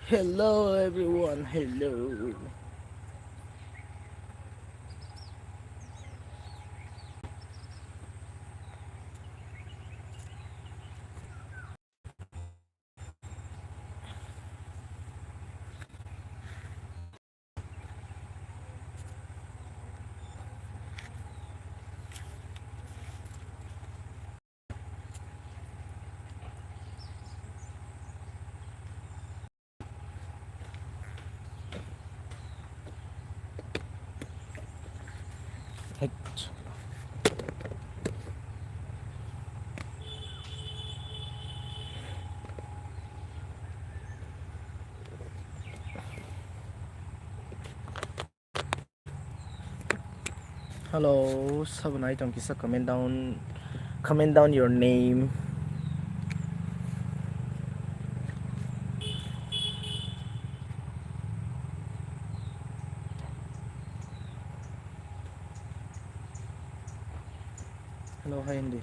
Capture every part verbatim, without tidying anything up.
Hello everyone, hello. Hello, sabo nai tong kisa comment down, comment down your name. Hello, hi Hindi.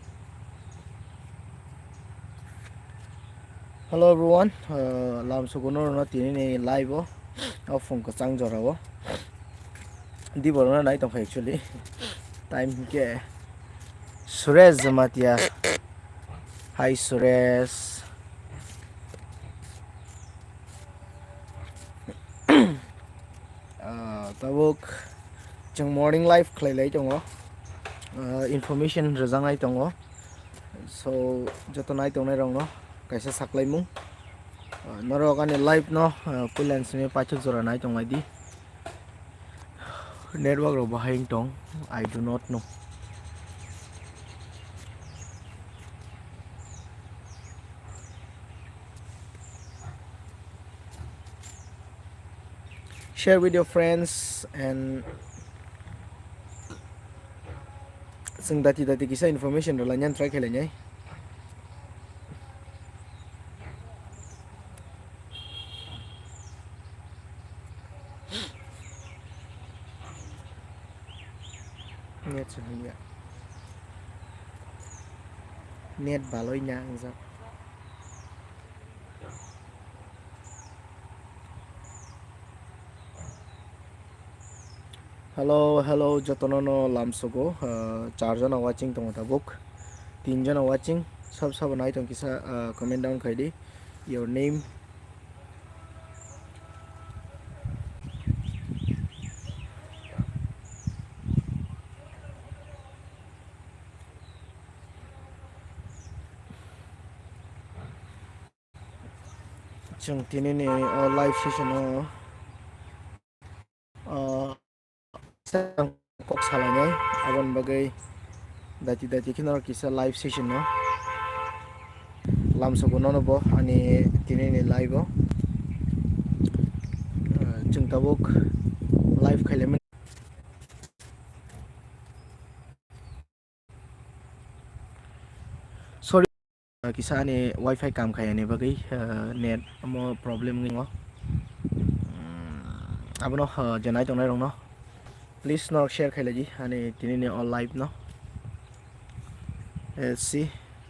Hello everyone, uh, lam sukuno rwno tini ni live o, o phung kwchang jora o. Di borokno nai tongkha actually. Time ke Suresh Jamatia. Hi Suresh. Ah, tabuk chwng morning live khlai lai tongo. Ah, information rwjaknai tongo. So, joto nai tongnai rokno kaisa saklaimung. Ah, norok ani live no, ah, puilan simi paithak jora nai tonglai di. Network rok bahai wng tong, I do not know. Share with your friends and chwng dati dati kisa information rwlainani try khlainai. Net se hwnliya. Net baloi na wngjak. Hello, hello, jotono no lamsogo, ah, char jona watching tongo tabuk, tin jona watching, sab sabo nai tong kisa, ah, comment down khai di, your name. Chwng tini ni o live session o, o, kok salainai, aboni bagwi dati dati kheno kisa live session o lamsogo nono bo ani tini ni live o, o, chwng tabuk live khailaimani. Sorry, kisa ani wifi kam khai ani bagwi, eh, net omo problem wngwi tongo. Mm, abono, eh, je nai tongnai rokno please norok share khailai di ani tini ni o live no. Eh, si,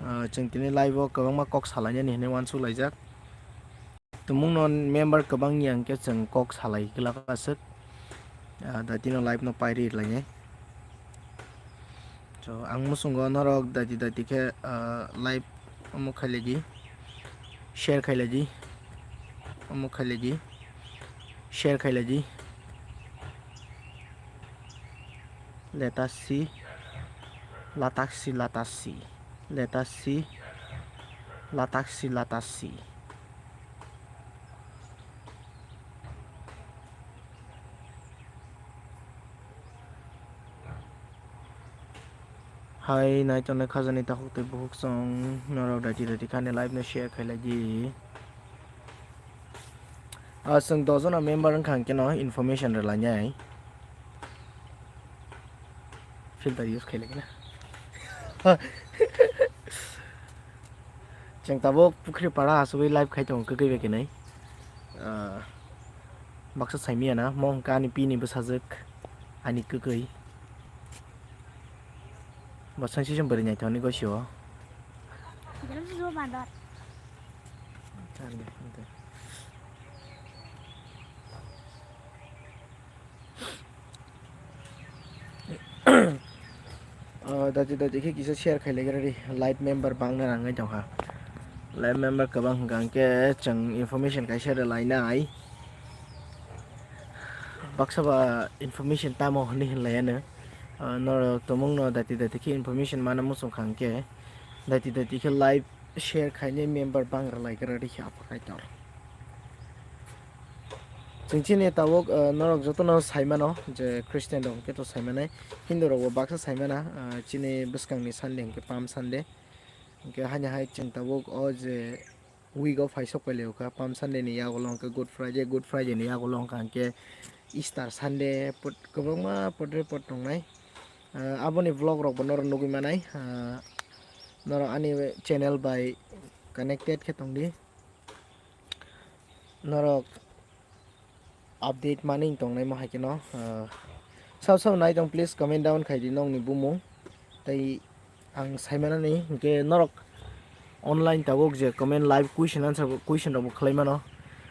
eh, chwng tini live o kwbangma kok salainani hinwi uansuk laijak. Tumung no member kwbang ya hwnkhe chwng kok salai glak aswk. Ah, da tino live no pairi lainai. So, ang musungo norok dati dati khe, ah, live omo khailai di, share khailai di, omo khailai di, share khailai di. Let us see, lataksi, lataksi, let us see, lataksi, lataksi. Hai, nai tongnai khajani takhuk tei bukhuk song norok daiti daiti khani live no share khailai di. Ah, chwng dos jona member wngkha hwnkhe no information rwlainai. Filter use khailai kheno. Chwng tabuk Pukhri para asugwi live khai tongo kwkwi bai kwnwi. Ah, baksa saimiyana, mo hwnkha ani pini bwsajwk, ani kwkwi. Bo sangsi song bwrwi naithokni gosio. Belum sih bandar. Chale, ente. Dati dati khe kisa share khai lai gra di, live member bangna nangwi tongkha. Live member kwbang hwnkha hwnkhe chwng information kaisa rwlainai. Baksa ba information tamo hwnwi hwnlaiano. Ah, norok tumungno dati dati khe information mana muchung kha hwnkhe dati dati khe live share khainai member bang rwlai gra di khe aphuru kaitor. Chwng chini tabuk, ah, norok jotono saimano je Christian rok hwnkhe to saimanai, Hindu rokbo baksa saimana, ah, chini bwskangni Sunday hwnkhe Palm Sunday. Hwnkhe haino hai chwng tabuk o je week o phaisok pailai kha, Palm Sunday ni yagulo hwnkhe Good Friday, Good Friday ni yagulo hwnkha hwnkhe Easter Sunday, pot-, kwbangma potre pot tongnai. Ah, aboni vlog rokbo norok nugwi manai. Ah, norok ani channel bai connected khe tongdi. Norok update manwi tongnaimo hai kheno, ah, sab sab nai tong, please comment down khai di nokni bumung. Tei ang saimanani hwnkhe norok online tabuk je comment live question answer bo, question rokbo khlai mano.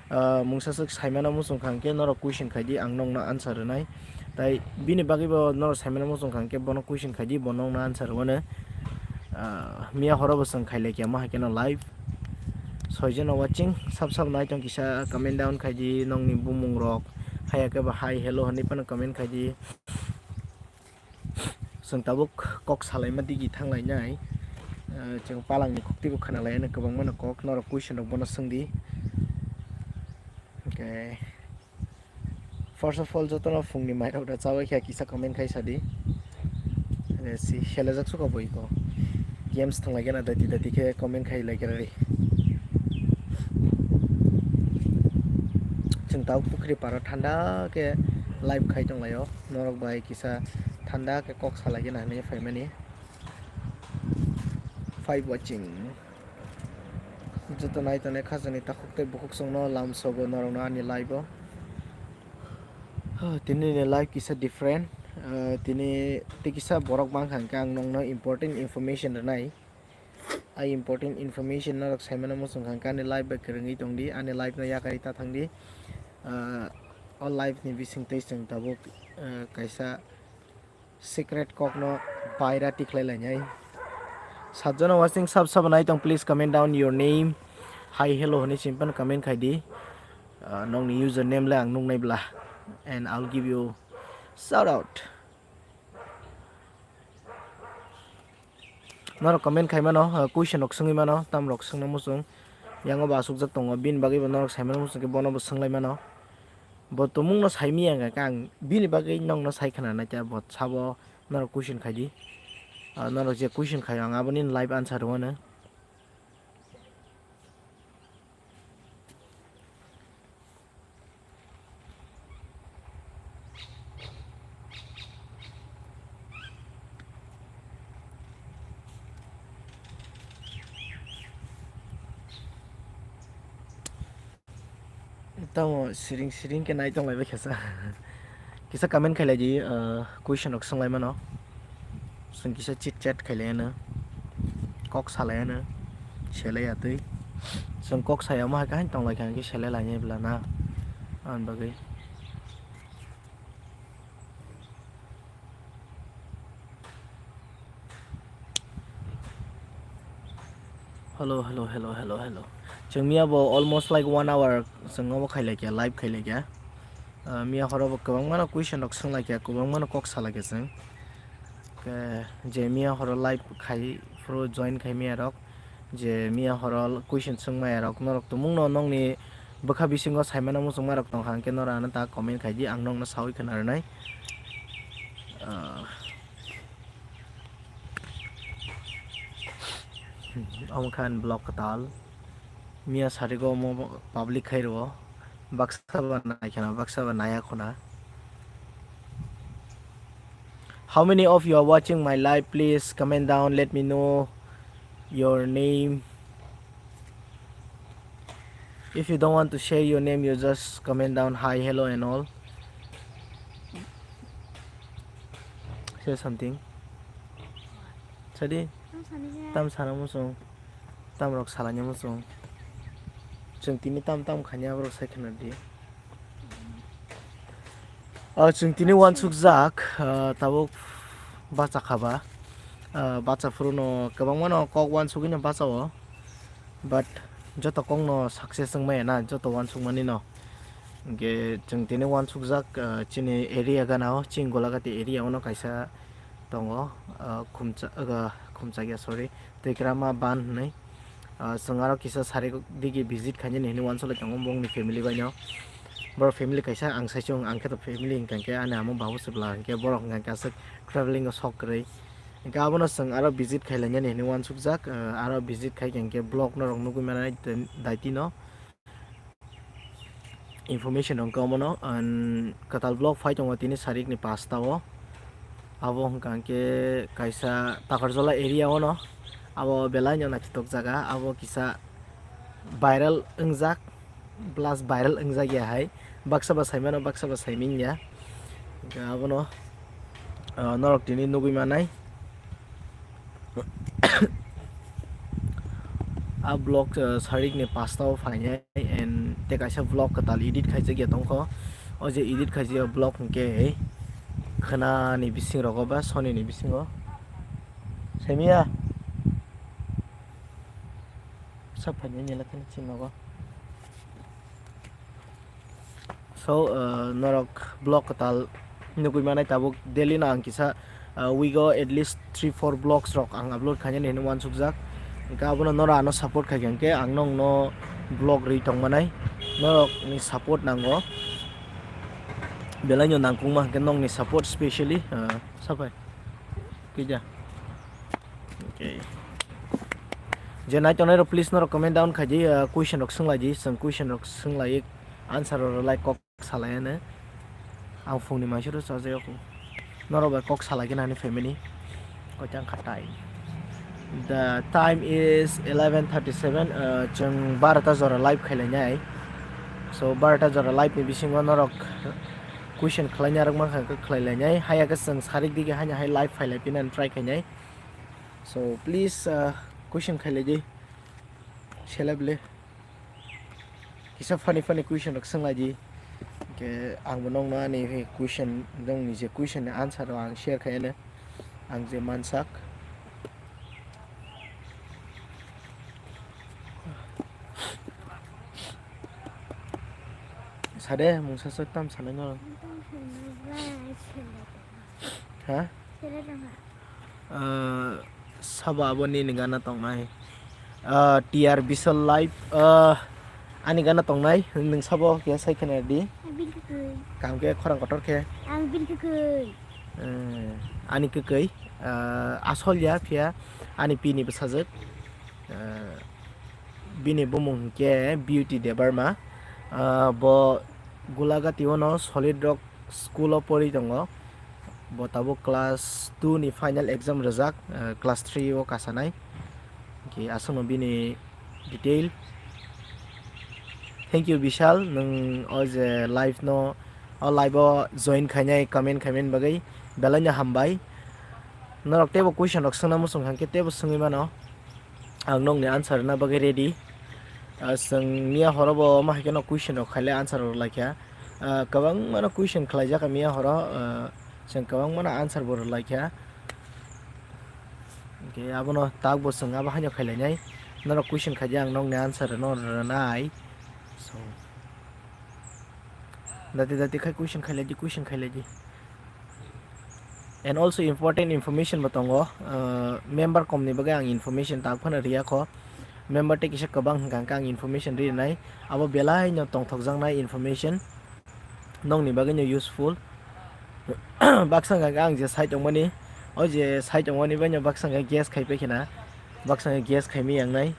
Ah, mungsa swk saimano muchung kha hwnkhe norok question khai di, ang nokno answer rwnai. Tai bini bagwi bo norok saimano muchung kha hwnkhe bono question khai di, bo nokno answer rwmano. Ah, miya horo bo chwng khailai khe ma hai kheno live. Soijon watching, sab sab nai tong kisa comment down khai di, nokni bumung rok, haya khe ba hi hello hwnwi phano comment khai di. Chwng tabuk kok salaima digi thanglainai, ah, chwng palangni kok twibo khwnalainai kwbangmano kok, norok question rok bono swngdi. Okay. First of all, jotono phungni mairok da chabai kha kisa comment khai sadi. Eh, si helajak suka boi ko. Games thanglaikhe na dati dati khe comment khai laikhe rari. Chwng tabuk pukhri paro thanda khe live khai tonglaio. Norok bai kisa thanda khe kok salaikhe na hinwi phaimani. Five watching. Joto nai tongnai khajani takhuk tei bukhuk chwngno lamsogo norokno ani live o. Tini ni live kisa different. Ah, tini tei kisa borok mankha hwnkhe ang nokno important information rwnai. Ai important information norok saimano muchung kha hwnkhe ani live bai kwrwngwi tongdi, ani live no yakarwi ta thangdi. Ah, o live ni bising tei chwng tabuk, ah, kaisa secret kokno baira tikhlai lainai. Satjono watching sab sabo nai tong, please comment down your name. Hi, hello hwnwi simpan comment khai di. Ah, nokni username le ang nuknai bla. And I'll give you shout out. Norok comment khai mano, ah, question rok swngwi mano, tam rok swngna muchung. Yango bo asukjak tongo, bini bagwi bo norok saimano muchung khe bono bo swnglaimano. Bo tumungno saimanya hwnkha khe ang bini bagwi nokno sai khna nai khe bo sabo norok question khai di. Ah, norok je question khaio ang aboni live answer rwmano. Tamo siring siring khe nai tong lai bai khe sa. Kisa comment khai lai di, ah, question rok swng lai mano. Chwng kisa chit chat khai lai ano. Kok sa lai ano. Se lai ya twi. Chwng kok sa ya ma hai khe tong lai kha hwnkhe se lai lai nai bla na. Aboni bagwi. Hello, hello, hello, hello, hello. Chwng miya bo almost like one hour chwng obo khai lai kha, live khai lai kha. Ah, miya horo bo kwbangma no question rok swng lai kha, kwbangma no kok sa lai kha chwng. Khe je miya horo live khai phuru join khai miya rok, je miya horo question swng maya rok, norok tumung no nokni bwkha bisingo saimano muchungma rok tong kha, hwnkhe norok ano ta comment khai di, ang nokno saui khna rwnai. Ah. Omo khan vlog kwtal. Miya sarigo omo public khai rwo. Baksa ba nai khana, baksa ba naya khuna. How many of you are watching my live? Please comment down, let me know your name. If you don't want to share your name, you just comment down hi, hello and all. Say something. Sadi. Tam sana muchung. Tam rok salanya muchung. Chwng tini tam tam khanya borok sai khna di. Ah, chwng tini uansuk jak, ah, tabuk bacha kha ba. Ah, bacha phuru no kwbangma no kok uansugwi no bacha o, but joto kok no success wng maya na, joto uansukmani no. Hwnkhe chwng tini uansukjak, ah, chini area gana o, chini Golagati area o no kaisa tongo, ah, Khumcha-, ah, Khumchakya, sorry, Twikrama ban hwnwi. Ah, chwng aro kisa sarik digi visit khainani hinwi uansukle tongo bongni family bai no. Borok family kaisa ang sai chwng, ang khe to family hwnkha khe ani amo babu chwpla hwnkhe borok hwnkha khe aswk traveling o sok kwrwi. Hwnkhe abono chwng aro visit khailainani hinwi uansukjak, ah, aro visit khai khe hwnkhe vlog norok nugwi manai daitino. Information rok wngkha omono, and kwtal vlog phai tongo tini sarikni pasta o. Abo hwnkha hwnkhe kaisa Takarjala area o no, abo belai no naithotok jaga, abo kisa viral wngjak, plus viral wngjak ya hai, baksa ba saimano, baksa ba saimanya. Hwnkhe abono, ah, norok tini nugwi manai. A vlog, uh, sarikni pasta o phainai and tei kaisa vlog kwtal edit khaijak ya tongkho. O je edit khaijak ya vlog hwnkhe khwnani bising rogo ba Sony ni bisingo. Saimanya. Sa phainai nila khani chini nogo. So, uh, norok vlog kwtal nugwi manai tabuk daily no ang kisa, uh, week o at least three four vlogs rok ang upload khainani hinwi uansukjak. Hwnkhe abono norok ano support khaikha hwnkhe ang nokno vlog rwi tongmanai. Norokni support nango. Belai no nangkukma hwnkhe nokni support specially, uh, sapai. Kija. Okay. Je nai tongnai rok please norok comment down khaidi, uh, question rok swnglaidi, chwng question rok swnglaio answer rok rwlai kok. Salai ano. Ang phungni maisoro chajak o. Norok bai kok salai khe nani family. Koi tang kha time. The time is eleven thirty-seven. Uh, chwng barota jora live khailainai. So barota jora live ni bisingo norok question khlaina rok mankha khe khlailainai. Haya khe chwng sarik digi haino hai live phailai pinani try khainai. So please, uh, question khailaidi. Selebele. Kisa funny funny question rok swnglaidi. Hwnkhe ang bo nokno ani question, nokni je question ni answer rok ang share khaiyano. Ang je mansak. Sade, mungsa sok tam sanai norok. Ha? Ah, sabo abo nini gana tongnai. Ah, T R Vishal Live, ah, ani gana tongnai, nwng sabo khe sai khna di. Ang bini kwkwi. Kaham khe khorang kotor khe. Ang bini kwkwi. Eh, ani kwkwi, ah, asol ya phiya ani pini bwsajwk. Ah, bini bumung hwnkhe Beauty Debbarma. Ah, bo Gulagati ono solid rock school o pori tongo. Bo tabuk class two ni final exam rijak, eh, class three o kasanai. Hwnkhe aswkno bini detail. Thank you Bishal, nwng o je live no, o live o join khainai, comment khaimani bagwi belai no hambai. Norok teibo question rok swngna muchung kha hwnkhe teibo swngwi mano. Ang nokni answer rwna bagwi ready. Ah, chwng miya horo bo ma hai kheno question rok khailai answer rok laikha. Ah, kwbangma no question khlaijak miya horo, ah, chwng kwbangma no answer bo rwlaikha. Hwnkhe abono tak bo chwng abo haino khailainai. Norok question khaidi ang nokni answer rwno rwnai. So. Dati dati khai question khailai di, question khailai di. And also important information bo tongo, uh, member kom ni bagwi ang information tak phano riya kho. Member tei kisa kwbang hwnkha hwnkhe ang information rinai. Abo belai no tongthokjaknai information. Nokni bagwi no useful. Baksa hwnkha hwnkhe ang je sai tongmani, o je sai tongmani bai no baksa hwnkhe guess khai pai khna. Baksa hwnkhe guess khaimai yang nai.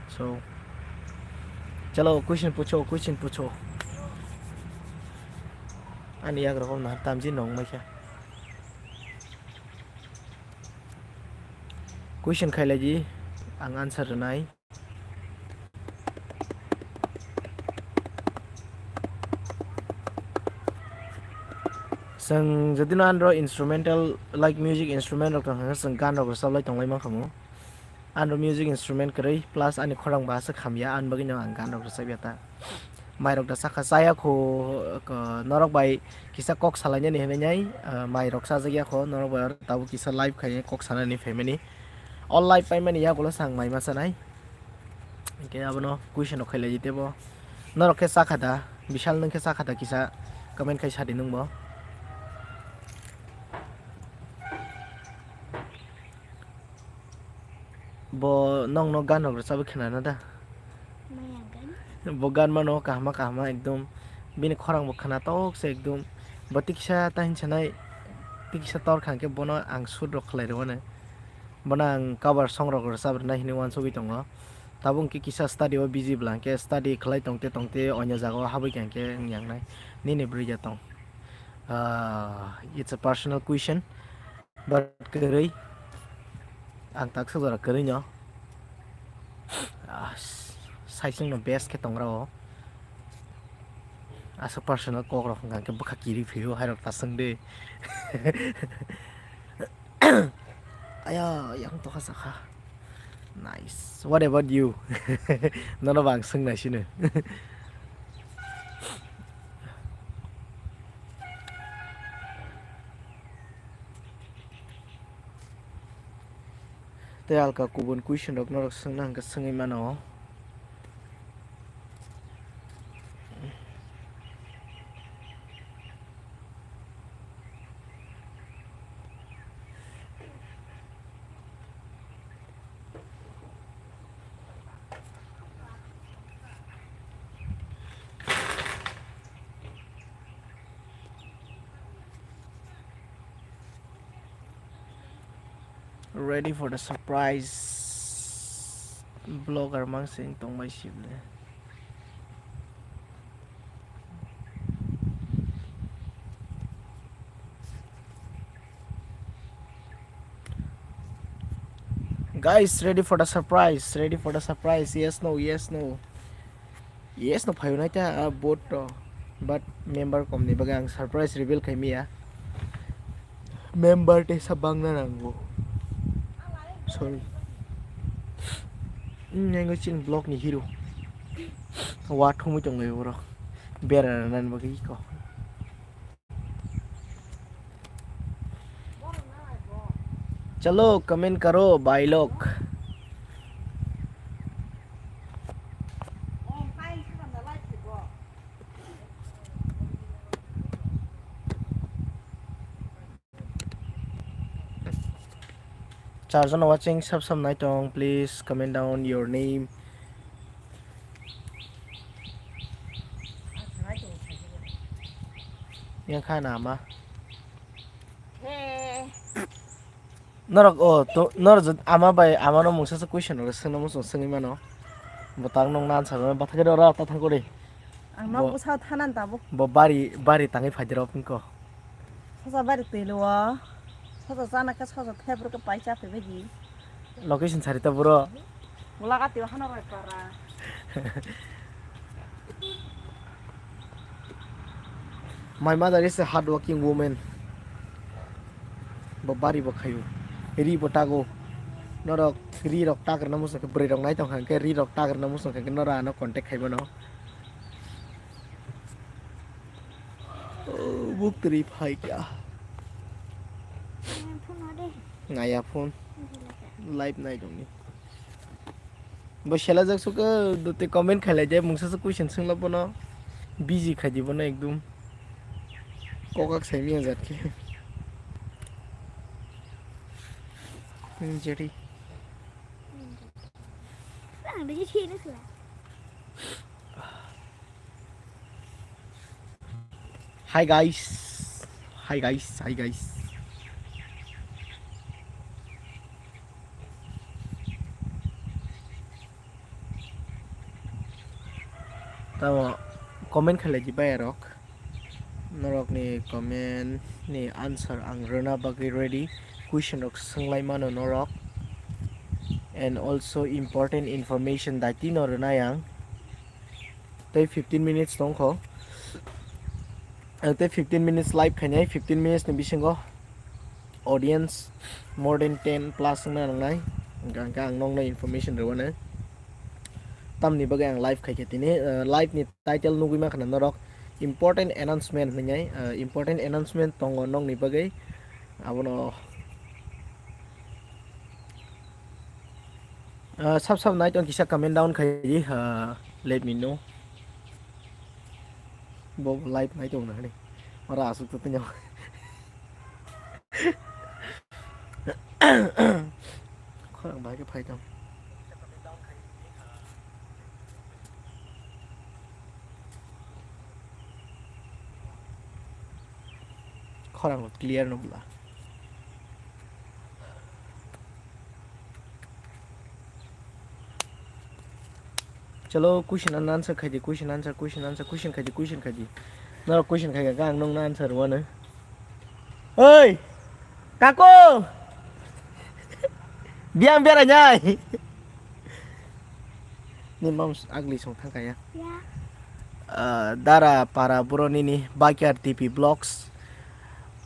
So, chalo, question pucho, question pucho. Ani yagra kok na tamji nong mai kha. Question khailai di, ang answer rwnai. Chwng jodi no andro instrumental, like, music instrument rok tong kha, chwng gan rok rwchap lai tong lai mankha mo. Ano music instrument kwrwi, plus ani khorang bo aswk hamya, ani bagwino ang gan rok rwchapya ta. Mairok da sakha chaya kho, ko-, norok bai kisa kok salainani hinwi nai, ah, mairok chajak ya kho, norok bai oro tabuk kisa live khainai kok sanani phaimani. O live paimani yagulo sang mai ma chanai. Hinkhe abono question rok khailai tebo. Norok khe chakha da, Bishal nwng khe chakha da kisa comment khai sadi nwngbo. Bo nokno gan rok rwchabwi khwnana da? Maya gan. Bo gan mano kahama kahama ekdom. Bini khorang bo khwnatok se ekdom. Bo tiksa ta hinsa nai, tiksa tor kha hwnkhe bono ang shoot rok khlai rwmani. Bono ang cover song rok rwchap rwna hinwi uansugwi tongo. Tabuk hwnkhe kisa study o busy bwla hwnkhe study khlai tongte tongte onya jagao habwi kha hwnkhe wng yang nai. Nini bwrwi ya tong. Ah, it's a personal question. But kwrwi. Ang tak suk jora kwrwi no. Ah, s-, saisung no best khe tongra o. Aswk personal kok rok hwnkha khe bwkha kiri phio, hai rok ta swng de. Aya, yang tokha sakha. Nice. What about you? Nono bang swng nai sino. Tei alka kubun question rok norok swngna hwnkhe swngwi mano. Ready for the surprise. Vlogger mangsing tongmai sibli. Guys, ready for the surprise. Ready for the surprise. Yes, no, yes, no. Yes no phaio nai ta, ah, bot to. But member kom ni bagwi ang surprise reveal khai miya. Member te sa bangna nango. Sorry. Hmm, yang chin block ni hero. Wa thumui tong lai boro. Bera nan bagwi ko. Chalo, comment karo, bhai log. Charjon watching, sab sab nai tong, please comment down your name. Yang kha na ma. Norok, o, to, norok jod-, ama bai, ama no mungsa se question rok swngna muchung swngwi mano. Bo tak nong nan sa bathakhe ro ta thang kori. Ang nok bo bwsa thanan tabuk. Bo bari, bari tangwi phai dirok wngko. Sosa bari twi lo. Sosa chana khe sosa thep rwkhe pai cha phai bai di. Location sari ta bro. Mulagati o hano roi para. My mother is a hardworking woman. Bo bari bo khayo. Ri bo tago. Norok ri rok tak rwna muchung khe, bwrwi rok nai tong kha khe, ri rok tak rwna muchung kha khe norok ano contact khai mano. Oh, buk twi phai kya. Phone ode. Naya phone. Live nai tongni. Bo selajak sukha, dote comment khailai de, mungsa se question swngla bono. Busy khai di bono ekdum. Kokak sai miya jat khe. Hmm, jeri. Ang de chini sila. Hi guys. Hi guys. Hi guys. Tamo comment khalai di bai rok. Norok ni comment ni answer ang rwna bagwi ready. Question rok swng lai mano norok. And also important information daiti no rwnai ang. Tei fifteen minutes tongkho. Ang tei fifteen minutes live khainai, fifteen minutes ni bisingo audience more than ten plus wngna nangnai. Hwnkha hwnkhe ang nokno information rwmani. tamni bagwi ang live khaikha tini, ah, live ni title nugwi mankha na norok, important announcement hinwi, ah, important announcement tongo nokni bagwi. Abono, ah, sab sab nai tong kisa comment down khai di, ah, let me know. Bo live nai tong na hani. Ora asuk to tanya. Khorang bai ke phai tong. Khorang clear no bla. Chalo, question and answer khaidi, question answer, question answer, question khaidi, question khaidi. Norok question khaika, ang nokno answer rwano. Oi! Kako! Biyang berai nai! Ni mam s-, agli song thangkaya. Ya. Ah, Dara para boro nini Backyard T P Vlogs.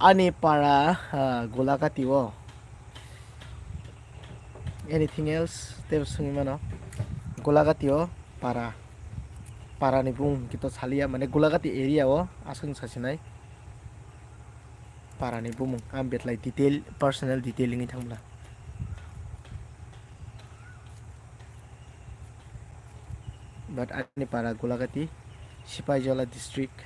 Ani para, ah, Gulagati o. Anything else? Tebo swngwi mano. Gulagati o para. Para ni bumung hwnkhe to saliya, mane Gulagati area o aswk sasinai. Para ni bumung, ang betlai detail, personal detail wngwi thangmla. But ani para Gulagati, Sipaijala district.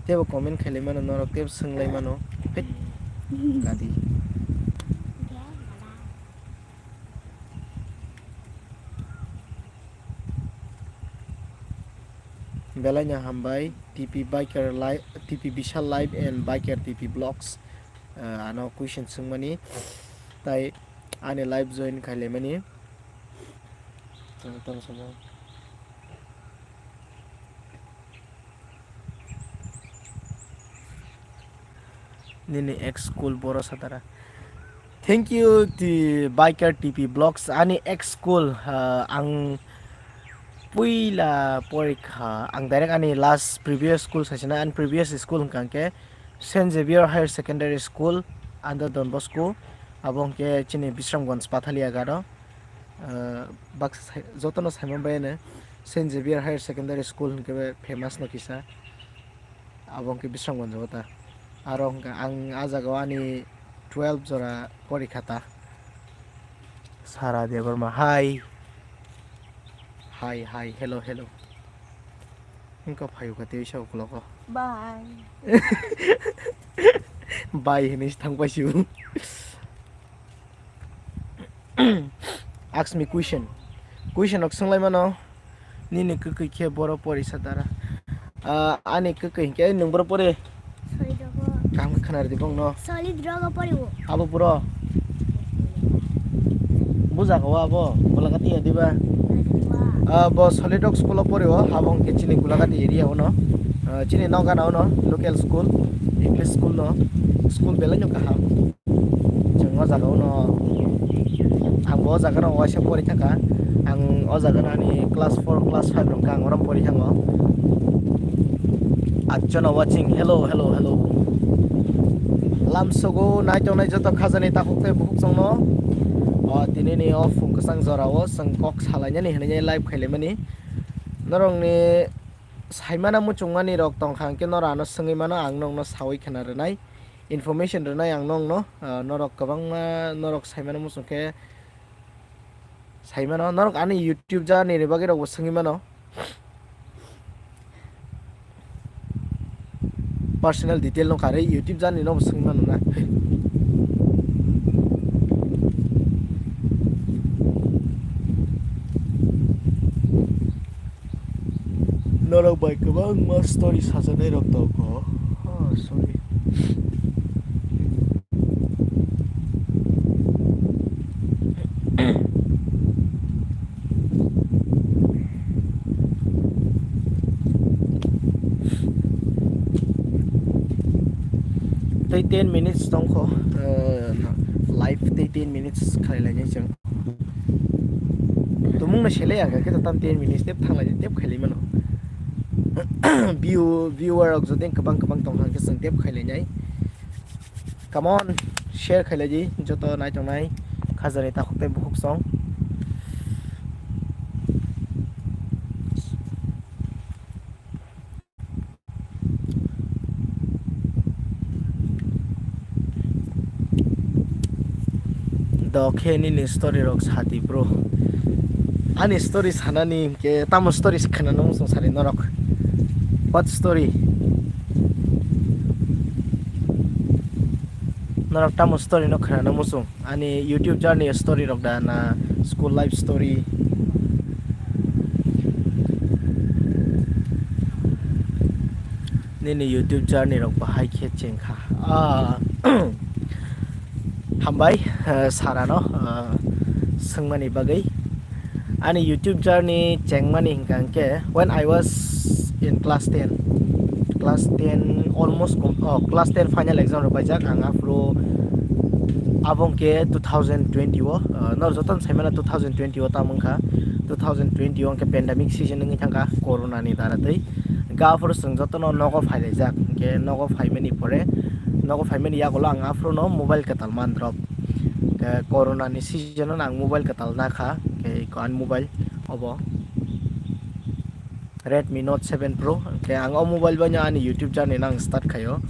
Tebo comment khailai mano norok, tebo swnglaimano. Pet. Gadi. Belai no hambai, T P Biker Live, T P Bishal Live and Biker T P Vlogs. Ah, ano question swngmani, tai ani live join khailaimani. Tang, tang, sama. Nini ex school boro satara. Thank you, the Biker T P Vlogs. Ani ex school, ah, ang puila porikha, ang direct ani last previous school saisina, ani previous school hwnkha hwnkhe Saint Xavier Higher Secondary School, under Don Bosco. Abo hwnkhe chini Bisramganj Pathalia garo. Ah, baksa sai-, jotono saimang bai ano Saint Xavier Higher Secondary School hwnkhe famous no kisa. Abo hwnkhe Bisramganj o ta. Aro hwnkhe ang ah jaga o ani twelve jora porikha ta. Sara Debbarma, hi. Hi, hi, hello, hello. Wngkha phaiukha tei sa ukologo. Bye. Bye hinwi se thangpai sio. Ask me question. Question rok swnglaimano. Nini kwkwi khe boro porisa dara. Ah, ani kwkwi hinkhe nwng boro pore. Solid rogo. Kaham khe khwna rwdi bongno. Solid rogo poriwo. Abo boro. Buja kho abo, Gulagati ya diba? Gulagati wa. Ah, bo Solid Rock school o poriwo, abo hwnkhe chini Gulagati area ono. Ah, chini nokgana ono, local school, English school no. School belai no kaham. Chwng o jaga o no, ang bo o jaga no waisa pori thangkha. Ang o jaga no ani class four, class five rok ang oro pori thango. Atjono watching, hello, hello, hello. Lamsogo naitongnai joto khajani takhuk tei bukhuk chwngno, o, tinini o phung kwchang jorao chwng kok salainani hinwi live khailaimani. Norokni saimano muchungmani rok tongkha hwnkhe norok ano swngwi mano, ang nokno sawi khwna rwnai. Information rwnai ang nokno, ah, norok kwbangma norok saimano muchung khe saimano, norok ani YouTube journey ni bagwi rokbo swngwi mano. Personal detail no karwi YouTube journey no swngwi mano na. Norok bai kwbangma story sajaknai rok tongo. Oh, sorry. Tei ten minutes tongkho, eh, live tei ten minutes khlai lainai chwng. Tumung no selai ang khe tam ten minutes tep thanglai tep khailai mano. View, viewer rok jodi kwbang kwbang tong kha khe chwng tep khailai nai. Come on. Share khailai di joto naitongnai khajani takhuk tei bukhuk song. Dokhe nini story rok sadi bro. Ani story sanani hinkhe tamo story khana nung song sari norok. What story? Norok tamo story no khana nung song. Ani YouTube journey story rok da na school life story. Nini YouTube journey rok bahai khe chengkha. Ah, hambai, eh, sarano, eh, swngmani bagwi. Ani YouTube journey chengmani hinkha hinkhe when I was in class ten, class ten almost com-, oh, class ten final exam rok paijak ang aphuru abo hinkhe two thousand twenty o, uh, nor jotono saimano two thousand twenty o tamo wngkha, two thousand twenty o hinkhe pandemic season wngwi thangkha corona ni dara tei. Hinkhe aphuru chwng jotono nogo phailaijak, hinkhe nogo phaimani pore, nogo phaimani yagulo ang aphuruno mobile kwtal mandrop. Hinkhe corona ni season o ang mobile kwtal nakha, hinkhe ani mobile obo. Redmi Note seven Pro, hinkhe ang o mobile bai no ani YouTube journey no ang start khaio.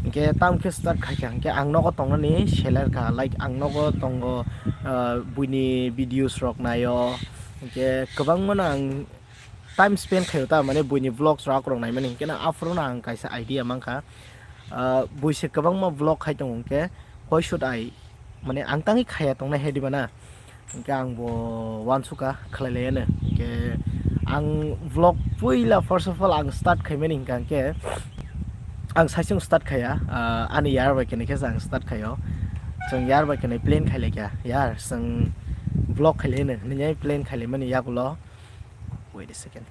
Hinkhe tamo khe start khaikha, hinkhe ang nogo tongnani seler kha, like ang nogo tongo, ah, buini videos rok naio, hinkhe kwbangma no ang time spend khaio ta, mane buini vlogs rok rok naimani, hinkhe no aphuru no ang kaisa idea mankha, ah, buisi kwbangma vlog khai tongo, hinkhe why should I, mane ang tangwi khaya tongnai hai diba na? Hinkhe ang bo uansukha khlai laiya no. Hinkhe ang vlog puila first of all ang start khaimani hinkha hinkhe ang saichung start khaiya, ah, ani yar bai khe khe ang start khaio. Chwng yar bai khe plan khai laikha, yar chwng vlog khai lai no hinwi plan khai laimani yagulo. Wait a second.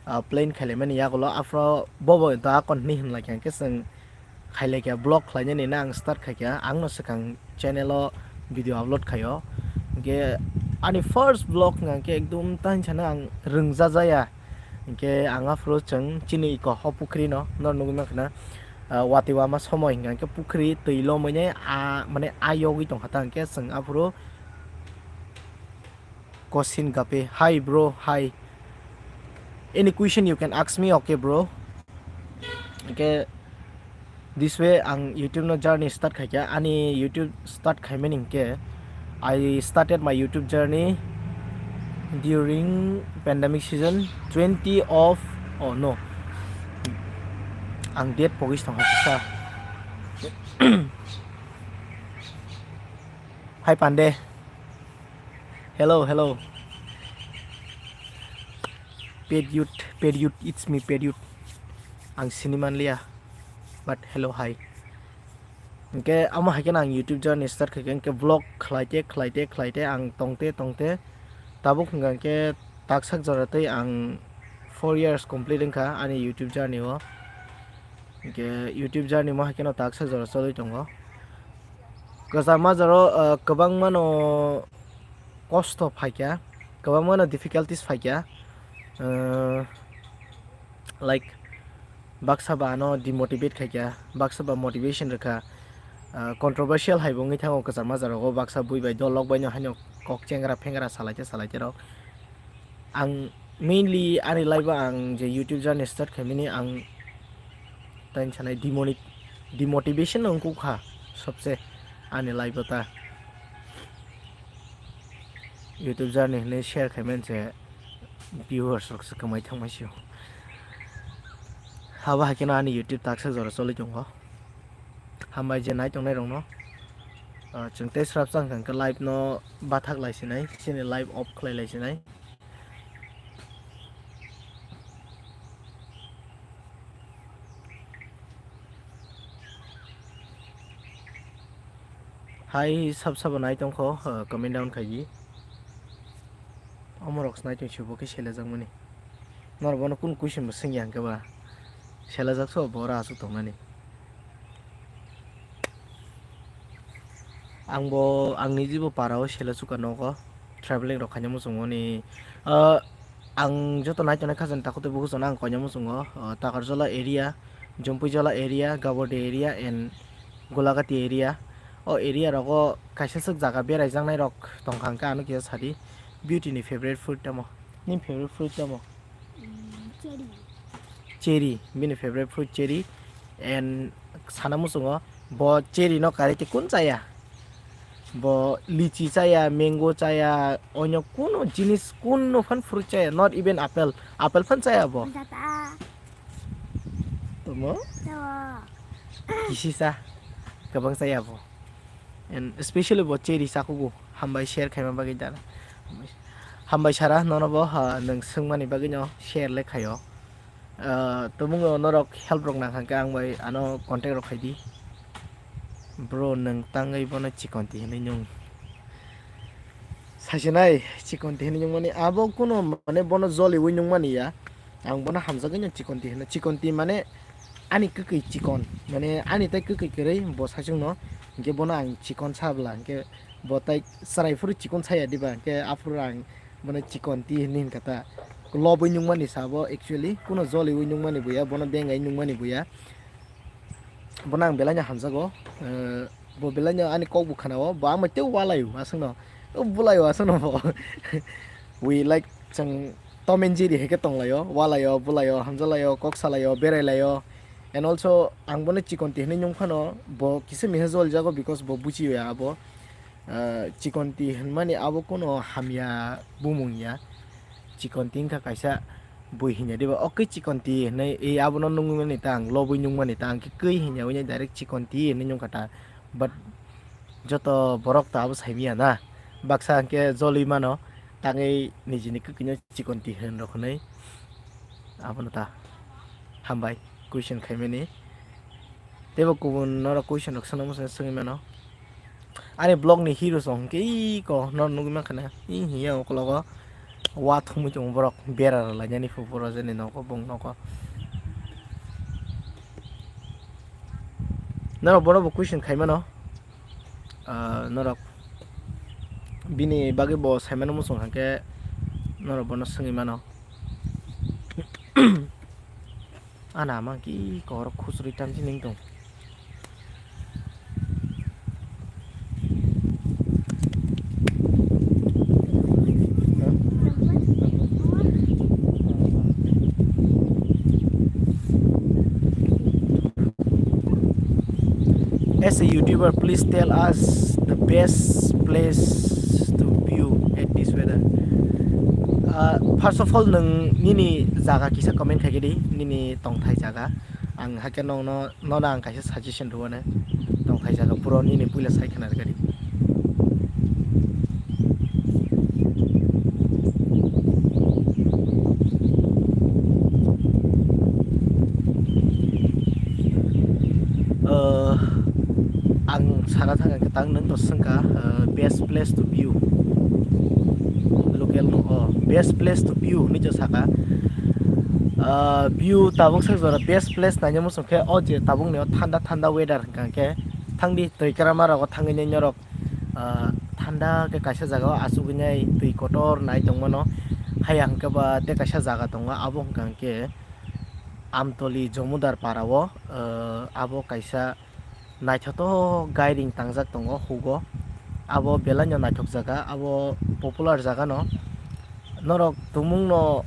Ah, plan khai laimani yagulo aphro bobo da kon hinwi hin laikha hinkhe chwng khai laikha, vlog khlainani na ang start khaikha, ang no swkang channel o video upload khaio. Hinkhe ani first vlog hinkha hinkhe ekdum tansano ang rwngjajaya. Hinkhe ang aphuru chwng chini iko ho pukhri no, nor nugwi mankha na, ah, watwi wama somo hinkha hinkhe pukhri twi lomwi nai, ah, mane ah yogwi tongkha ta hinkhe chwng aphuru Kosin Gape. Hi bro, hi. Any question you can ask me, okay bro? Hinkhe this way ang YouTube no journey start khaikha. Ani YouTube start khaimani hinkhe I started my YouTube journey during pandemic season twenty of, oh no, ang date pogis tongkha kisa. Hi Pande. Hello, hello. Pet youth, pet youth, it's me, pet youth. Ang sini manliya, but hello, hi. Hinkhe amo hai kheno ang YouTube journey start khaikha, hinkhe vlog khlaite, khlaite, khlaite, ang tongte, tongte, tabuk hinkha hinkhe taksak jora tei ang four years complete wngkha ani YouTube journey o. Hinkhe YouTube journey mo hai kheno taksak jora choli tongo. Kwcham majaro, uh, kwbangmano kosto phaikha, kwbangmano difficulties phaikha, uh, like, baksa ba ano demotivate khaikha, baksa ba motivation rwkha, uh, controversial hai bo wngwi thango kwcham majaro, baksa bui bai dol rok bai no haino kok chengra phengra salaite salaite rok. Ang mainly ani life o ang je YouTube journey start khaimani ang tei sanai demoni-, demotivation no wngkha sobse ani life o ta. YouTube journey hinwi share khaimani se viewers rok se kwmai thangma sio. Habo hai kheno ani YouTube taksa jora choli tongo. Hambai je nai tongnai rokno. Ah, chwng tei srapsa wngkha hwnkhe live no bathak lai sinai, chini live off khlai lai sinai. Hai sab sabo nai tongkho, uh, comment down khaidi. Omorok se nai tong sibo khe selejakmani. Norok bono kunu question bo swngya hwnkhe ba selajak so bo ora aswk tongnani. Ang bo, ang niji bo para o sela chuka nogo, traveling rok khaina muchungmani. Ah, ang joto nai tongnai khajani takhuk tei bukhuk jotono ang koina muchungo, ah, Takarjala area, Jompuijala area, Gabordi area and Golagati area. O area rogo kaisa swk jaga beraijaknai rok tongkha hwnkhe ano kisa sadi, Beauty ni favorite fruit tamo? Nini favorite fruit tamo? Mm, cherry. Cherry, bini favorite fruit cherry. And sana muchungo bo cherry no karwi tei kun chaya? Bo lichi chaya, mango chaya, onyo kuno jinis, kuno phan fruit chaya, not even apple. Apple phan chaya bo. Jata. Tamo? Tawo. Kisi cha. Kwbang chaya bo. And especially bo cherry chakugo. Hambai share khaima bagwi dana. Hambai sara nono bo, ha, nwng swngmani bagwi no share le khaio. Ah, tumung no norok help rok nang kha khe ang bai ano contact rok khai di. Bro, nwng tangwi bono chikonti hinwi nung. Saisenai chikonti hinwi nung mani abo kuno mane bono joliwi nung mani ya. Ang bono hamjagwi no chikonti hino. Chikonti mane ani kwkwi chikon. Mane ani tai kwkwi kwrwi bo saichung no. Hinkhe bono ang chikon sabla hinkhe bo tai chwrai phuru chikon saya diba hinkhe aphuru ang bono chikonti hinwi hinkha ta. Lobwi nung mani sabo actually. Kuno joliwi nung mani buya, bono bengai nung mani buya. Bono ang belai no hamjago. Eh, bo belai no ani kok bo khana o, bo ang bai tei walaio aswk no. O bulaio aswk no bo. We like chwng Tom and Jerry hai khe tonglaio, walaio, bulaio, hamjalaio, kok salaio, berailaio. And also ang bono chikonti hinwi nung phano bo kisa misa jolijago because bo bujiya abo. Ah, chikonti hinmani abo kuno hamya bumung ya. Chikonti wngkha kaisa bui hinya diba? Okhe chikonti hinwi, e, abono nungmani ta ang lobwi nungmani ta ang khe kwi hinya wngya direct chikonti hinwi nungkha ta. But joto borok to abo saimanya na. Baksa hwnkhe jolwi mano, tangwi nijini kwkwi no chikonti hin rok hinwi. Abono ta. Hambai question khaimani. Teibo kubun norok question rok swngna muchungwi swngwi mano. Ani vlog ni hero song hwnkhe iko norok nugwi mankha na. Ih, hiya ukologo wa thumwi tongo borok bera rw lainani phu borok jani nogo bong nogo. Norok bono bo question khai mano. Ah, norok bini bagwi bo sai mano muchung hwnkhe norok bono swngwi mano. Ana ama ki kor khusri tamsi ning tong. As a YouTuber, please tell us the best place to view at this weather. Uh, first of all, nwng nini jaga kisa comment khai di, nini tongthai jaga. Ang hakhe nongno, nono ang kaisa suggestion rwano. Tongthai jaga puro nini puila sai khna rwdi. Uh, ang sana thang khe tang nwng to swngkha, uh, best place to view. Local no, oh, best place to view hinwi to saka. Ah, view tabuk sak jora best place naina muchung khe o je tabuk ni o thanda thanda weather hwnkha khe thangdi twi kwrama rogo thangwi nai norok, ah, thanda khe kaisa jaga o achugwi nai twi kotor nai tongmano. Haya hwnkhe ba tei kaisa jaga tongo abo hwnkha khe Amtoli Jomudar para o, ah, abo kaisa naithotok gairing tangjak tongo hugo. Abo belai no naithok jaga, abo popular jaga no. Norok tumung no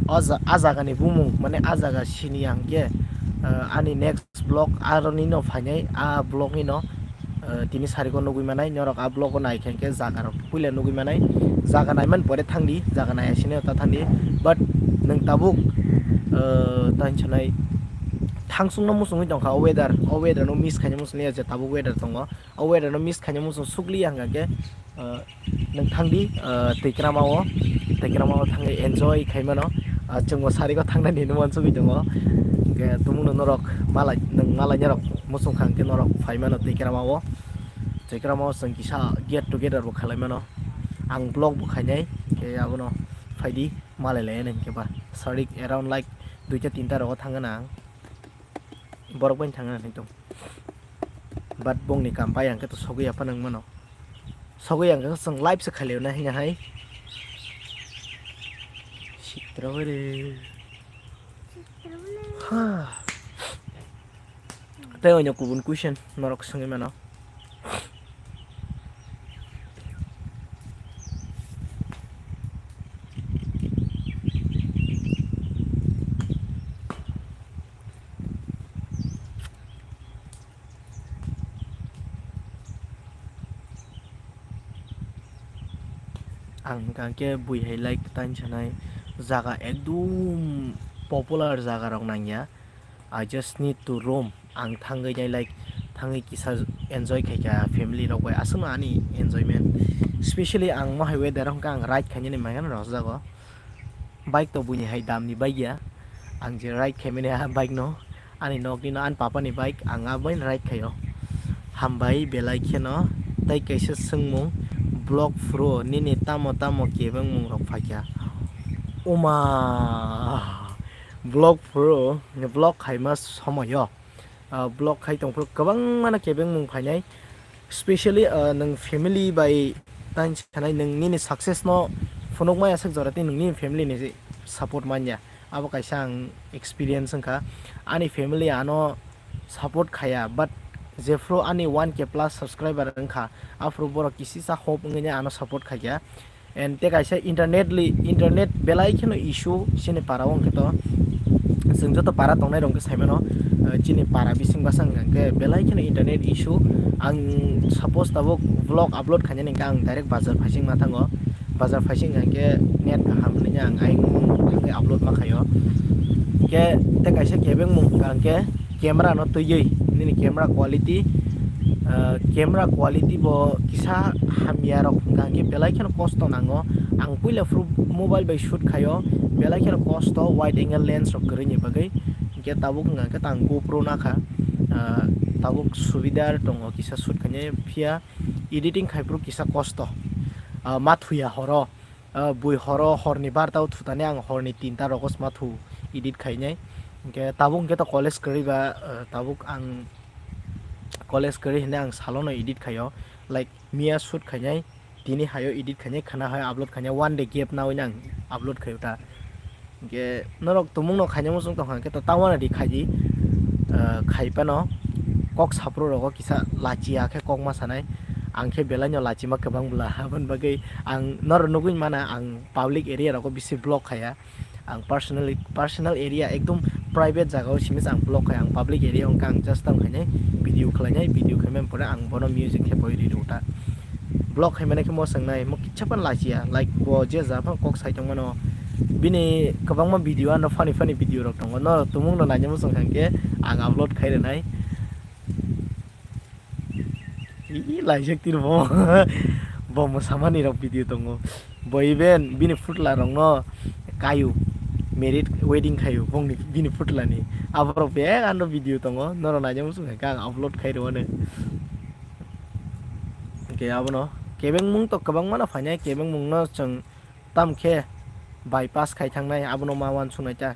o ja-, a jaga ni bumung, mane a jaga sini ang khe, ah, ani next vlog aroni no phainai, a vlog ni no, ah, tini sarigo nugwi manai, norok a vlog o nai khe, khe jaga rok puila nugwi manai, jaga naiman pore thangdi, jaga nai sini ta thangdi, but nwng tabuk, ah, ta hinsanai thangsung no muchungwi tongkha o weather, o weather no miss khaina muchungya je tabuk weather tongo. O weather no miss khaina muchung sukliya hwnkha khe, ah, nwng thangdi, ah, Twikrama o, Twikrama o thangwi enjoy khai mano. Ah, chwngbo sarigo thangnani hinwi uansugwi tongo. Hwnkhe tumungno norok malai, nwng malai norok muchung kha hwnkhe norok phai mano Twikrama o. Twikrama o chwng kisa get together bo khalai mano. Ang vlog bo khainai, hwnkhe abono phaidi malai lai ani hwnkhe ba. Sarik around like duita tinta rogo thangna ang. Borok bai thangna hinwi tong. But bongni kam pai ang khe to sogwi ya phano wng mano. Sogwi ang khe chwng live se khailio na hina hai. Sitra bai re. Ha. Tei oino kubun question norok swngwi mano. hwnkha khe bui hai like time sanai jaga ekdum popular jaga rok nangya. I just need to roam. Ang thangwi nai, like, thangwi kisa enjoy khaikha family rok bai. Aswkno ani enjoyment. Specially ang mohai weather hwnkha ang ride khainani mangano rosjago. Bike to buini hai damni bike ya. Ang je ride khaimani ah bike no. Ani nokni no ani papa ni bike, ang abaino ride khaio. Hambai belai kheno. Tai kaisa swngmung, vlog phuru nini tamo tamo kebengmung rok phaikha? Oma. Vlog phuru, vlog khaima somoyo, ah, vlog khai tongphuru kwbangmano kebengmung phainai, specially, ah, nwng family bai time sanai, nwng nini success no phunukmaya swk jora tei nwng nini family ni support manya, abo kaisa ang experience wngkha. Ani family ano support khaya, but jephuru ani one K plus subscriber wngkha, aphuru borok kisisa hope wngwi ano support khaikha. And tei kaisa internet li, internet belai kheno issue chini para o hwnkhe to, chwng joto para tongnai rok hwnkhe saimano, eh, chini para bising bwsang hwnkhe belai kheno internet issue. Ang suppose tabuk vlog upload khainani hwnkhe ang direct bazar phaising ma thango, bazar phaising hwnkhe net kaham hwnwi ang ayang thangwi upload ma khaio. Hwnkhe tei kaisa kebengmung hwnkha hwnkhe camera no twiwi nini camera quality, ah, camera quality bo kisa hamya rok hwnkha hwnkhe belai kheno kosto nango. Ang puila phuru mobile bai shoot khaio, belai kheno kosto wide angle lens rok kwrwini bagwi. Hwnkhe tabuk hwnkha hwnkhe tang GoPro nakha, ah, tabuk subidar tongo kisa shoot khainai, phiya editing khai phuru kisa kosto, ah, ma thuya horo. Ah, bui horo horni barta o thutani ang horni tinta rogo sma thu edit khainai. Hwnkhe tabuk hwnkhe to college kwrwi ba, ah, tabuk ang college kwrwi hinwi ang salono edit khaio, like, miya shoot khainai, tini haio edit khainai, khwna haio upload khainai, one day gap nawi ang upload khaio ta. Hwnkhe norok tumung no khaina muchung tongkha hwnkhe to tamo di khaidi, ah, khai phano kok saphuru rogo kisa lachiya khe kok ma sanai, ang khe belai no lachima kwbang bwla, aboni bagwi ang norok nugwi mana ang public area rogo bisi vlog khaya. Ang personally, personal area ekdom private jaga o simi ang vlog khaya, ang public area wngkha ang just tamo khainai video khlainai, video khaimani pore ang bono music khe boi ri rw ta. Vlog khaimani khe mo swngnai, mo kisa phano lachiya, like, bo je ja phano kok sai tongmano. Bini kwbangma video ano funny funny video rok tongo, norok tumung no naina muchung kha hwnkhe ang upload khai rwnai. Ih, laijak tini bo. Bo mwsamani rok video tongo. Bo even bini phutla rokno kaio, married wedding khaio bongni, bini phutlani. Aborok bek ano video tongo, norok naina muchung kha ang upload khai rwmani. Hwnkhe abono kebengmung to kwbangmano phainai, kebengmungno chwng tamkhe bypass khai thangnai, abono ma uansuknai ta.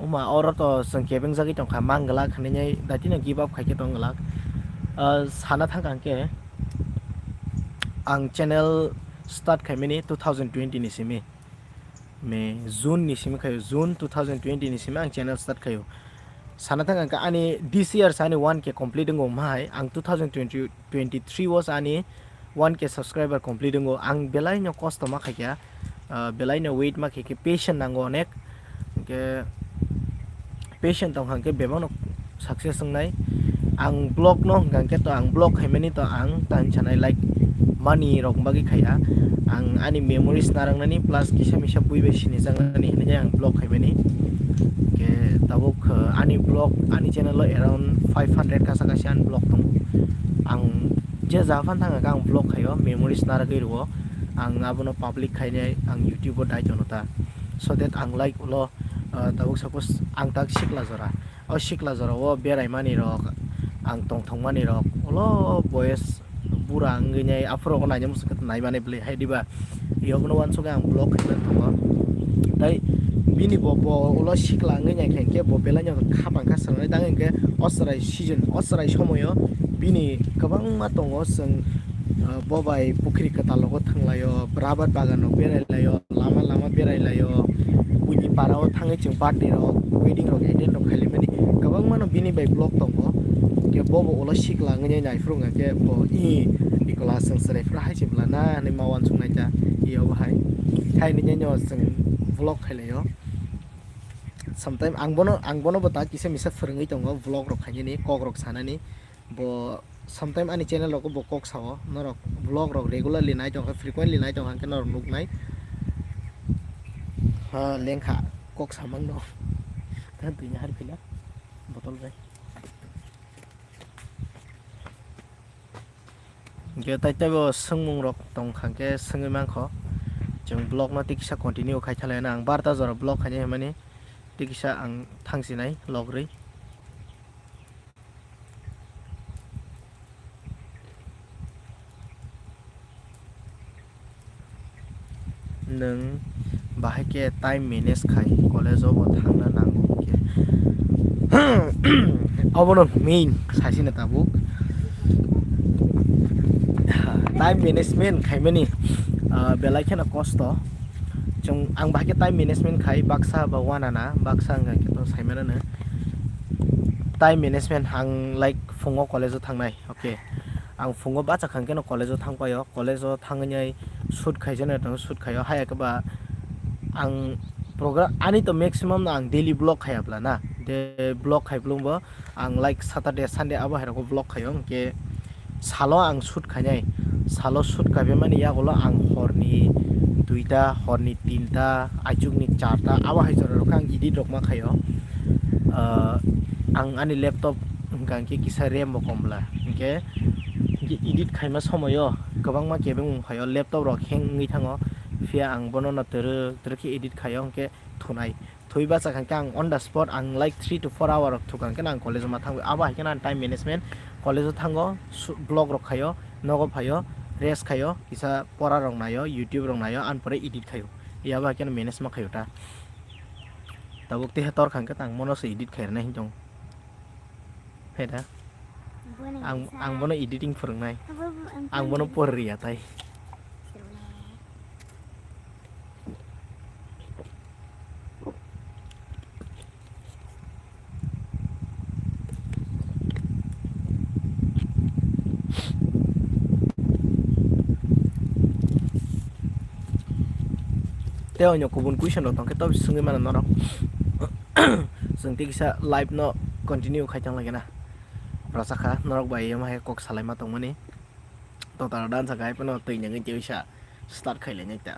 Oma, oro to chwng kebengjagwi tongkha, mang glak hinwi daitino give up khaikhe tong glak. Ah, sana thangkha hwnkhe ang channel start khaimani two thousand twenty ni simi. May, June ni simi khaio, June two thousand twenty ni simi ang channel start khaio. Sana thangkha hwnkhe ani this year se ani one K complete wngo, omo hai ang two thousand twenty, twenty-three o se ani one K subscriber complete wngo. Ang belai no kosto ma khaikha, ah, belai no wait ma khaikha, patient nango onek. Hwnkhe patient tongkha hwnkhe bebak no success wngnai. Ang vlog no hwnkha hwnkhe to ang vlog khaimani to ang time sanai, like, money rok bagwi khaiya. Ang ani memories narwknani plus kisa misa bui bai sinijaknani hinwi ang vlog khaimani. Hwnkhe tabuk, uh, ani vlog, ani channel o around five hundred kasa kasi ani vlog tongo. Ang je ja phano thangkha ang vlog khaio, memories narwgwi rwo. Ang abono public khainai ang YouTube o dai tono ta. So that ang, like, ulo, uh, tabuk suppose ang tak sikla jora. O sikla jora o berai mani rok, ang tongthok mani rok, ulo boyes bura wngwi nai, aphuru o naina muchung khe nai mani bwlwi hai diba? Iyokno uansukhe ang vlog khaimani tongo. Tai bini bo, bo ulo sikla wngwi nai khe, hwnkhe bo belai no kha pang kha swrwngnai, tang hwnkhe o chwrai season, o chwrai somoio bini kwbangma tongo, chwng, ah, bo bai pukhri kwtal rogo thanglaio, rubber bagan rok berai laio, lama lama berai laio, buini para o thangwi chwng birthday rok, wedding rok attend rok khaili mani kwbangma no bini bai vlog tongo. Hwnkhe bo bo ulo sikla wngwi nai phuru hwnkhe bo i Nicholas chwng chwrai phuru hai se bwla na hinwi ma uansuknai ta. Iyo bo hai. Hai hinwi no chwng vlog khailaio. Sometime ang bono, ang bono bo ta kisa misa phwrwngwi tongo vlog rok khainani, kok rok sanani. Bo Sometime ani channel rogo bo kok sao, norok vlog rok regularly nai tongkha, frequently nai tongkha, hwnkhe norok nuknai. Ha, lengkha, kok samang no. Tha twi ni har phila, botol bai. Hwnkhe tai teibo swngmung rok tongkha, hwnkhe swngwi mankho. Chwng vlog no tikisa continue khai thalai na, ang barta jora vlog khainai hwnmani tikisa ang thangsinai logri. Nwng bahai khe time manage khai college o bo thangna nango hwnkhe. Obono main saisina tabuk. Time management khaimani, ah, belai kheno kosto. Chwng, ang bahai khe time management khai baksa ba wanana, baksa wngkha khe to saimanano. Time management ang, like, phungo college o thangnai, okay. Ang phungo bacha kha hwnkhe no college o thang paio, college o thangwi shoot khaijano, shoot khaio, haya khe ba ang program, ani to maximum no ang daily vlog khaiya bla na, de vlog khai blung bo ang, like, Saturday, Sunday abo hai rogo vlog khaio, hwnkhe salo ang shoot khainai, salo shoot khaibemani yagulo ang horni duita, horni tinta, aichukni charta abo hai jora rok ang edit rok ma khaio. Ah, ang ani laptop hwnkha hwnkhe kisa RAM bo kom bla, hwnkhe, hwnkhe edit khaima somoio kwbangma kebeng wng phaio, laptop rok hang wngwi thango, phiya ang bono no twrwk twrwk khe edit khaio, hwnkhe thunai. Thwi bacha kha khe ang on the spot, ang, like, three to four hour rok thukang khe ang college o ma thangwi. Abo hai khe ang time management, college o thango, su-, vlog rok khaio, nogo phaio, rest khaio, kisa pora rok naio, YouTube rok naio, ani pore edit khaio. Abo hai khe manage ma khaio ta. Tabuk teha tor kha khe ang mono se edit khairwnai hinwi tongo. Phaida. Ang, ang bono editing phwrwngnai. Ang bono porriya tai. Tei oino kubun question rok tongkhe tobo swngwi mano norok. Chwng tei kisa live no continue khai tong lagi na. Rwchapkha norok bai yama hai kok salaima tongmani. Totaro dansa khai phano twi nangwi tei bisa start khai lainai ta.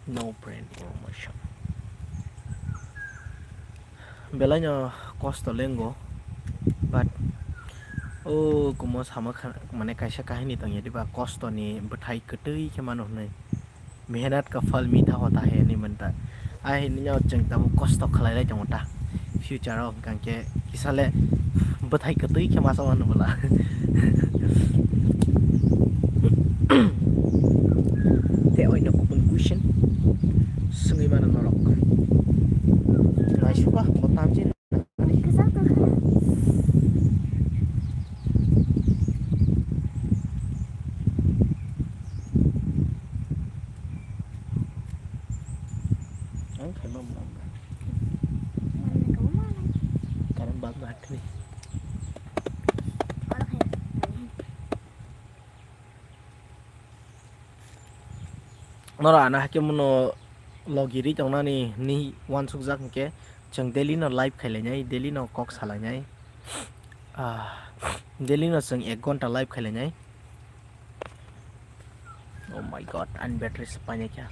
No brain promotion. Belai no kosto lengo, but o kumo sama kha-, mane kaisa kahini tongya diba, kosto ni bwthai kwtwi khe mano hwnwi. Mehnat ka phal meetha hota hai hinwi manta. Ai hinwi no chwng tabuk kosto khlai lai tongo ta. Future o hwnkha khe kisa le bwthai kwtwi khe masa mano bwla. Tei oino kubun question swngwi mano norok. Naisukha bo tamjin. Ang khaima mwnam ka. Karon bak bak ni. Noro ano hakhe muno logi ri tongnani hinwi uansukjak hinkhe chwng daily no live khai lainai, daily no kok salainai. Ah, daily no chwng ek ghonta live khai lainai. Oh my God, ani battery se painai kha.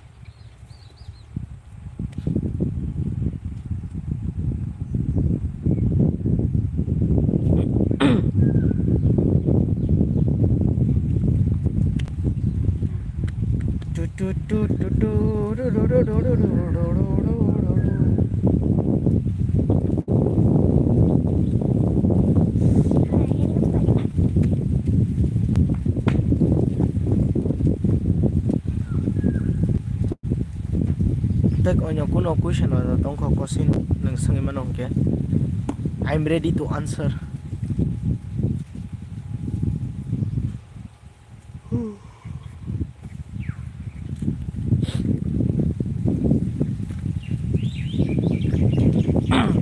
Tei oino kuno question o tongkho, question nwng swngwi mano hwnkhe, I am ready to answer.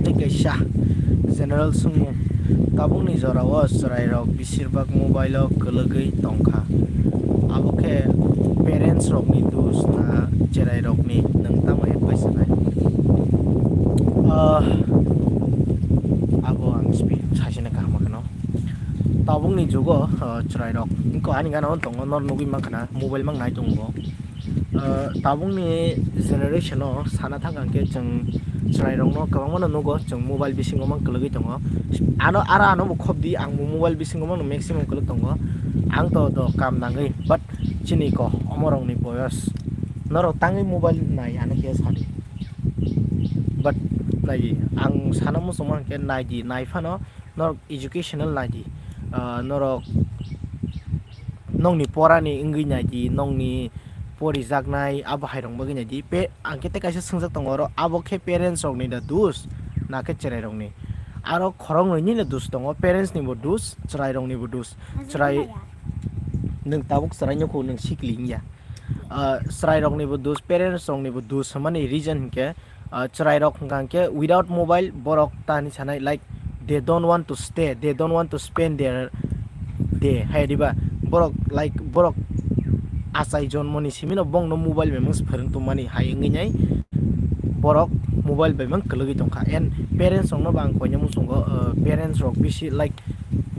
Tei kaisa general swngmung, tabukni jorao chwrairok bisirbak mobile o kwlwgwi tongkha, abo khe parents rokni dos na cherai rokni, nwng tamo advice rwnai? Ah, abo ang speech sasina kaham kheno. Tabukni jugo, ah, cherai rok wngkha ani gana o tongo, nor nugwi mankha na mobile mang nai tongo. Ah, tabukni generation o sana thang khe chwng cherai rokno kwbangma no nugo, chwng mobile bisingo mang kwlwgwi tongo. Ano, aro ano bo khobdi, ang bo mobile bisingo mano maximum kwlwk tongo. Ang to, to kam nangwi, but chini ko omorokni boyos norok tangwi mobile nai ano khe sadi. But nai di, ang sana muchungma hwnkhe nai di, nai phano norok educational nai di. Ah, norok nongni porani wngwi nai di, nongni porijaknai abo hai rok bagwi nai di. Pe, ang khe tei kaisa swngjak tongo oro, abo khe parents rokni da dos, na khe cherai rokni? Aro khoroknwi ni no dos tongo, parents ni bo dos, cherai rokni bo dos. Cherai, nwng tabuk cherai nukho, nwng sikli wngya. Ah, cherai rokni bo dos, parents rokni bo dos hwnmani reason hinkhe, ah, cherai rok hwnkha hinkhe without mobile borok ta hinwi sanai, like, they don't want to stay, they don't want to spend their day, hai diba? Borok, like, borok achai jonmoni simino bongno mobile bai mungsa phwrwng tongmani hai wngwi nai borok mobile bai mang kwlwgwi tongkha. And parents rokno bo ang koina muchungo, ah, parents rok bisi, like,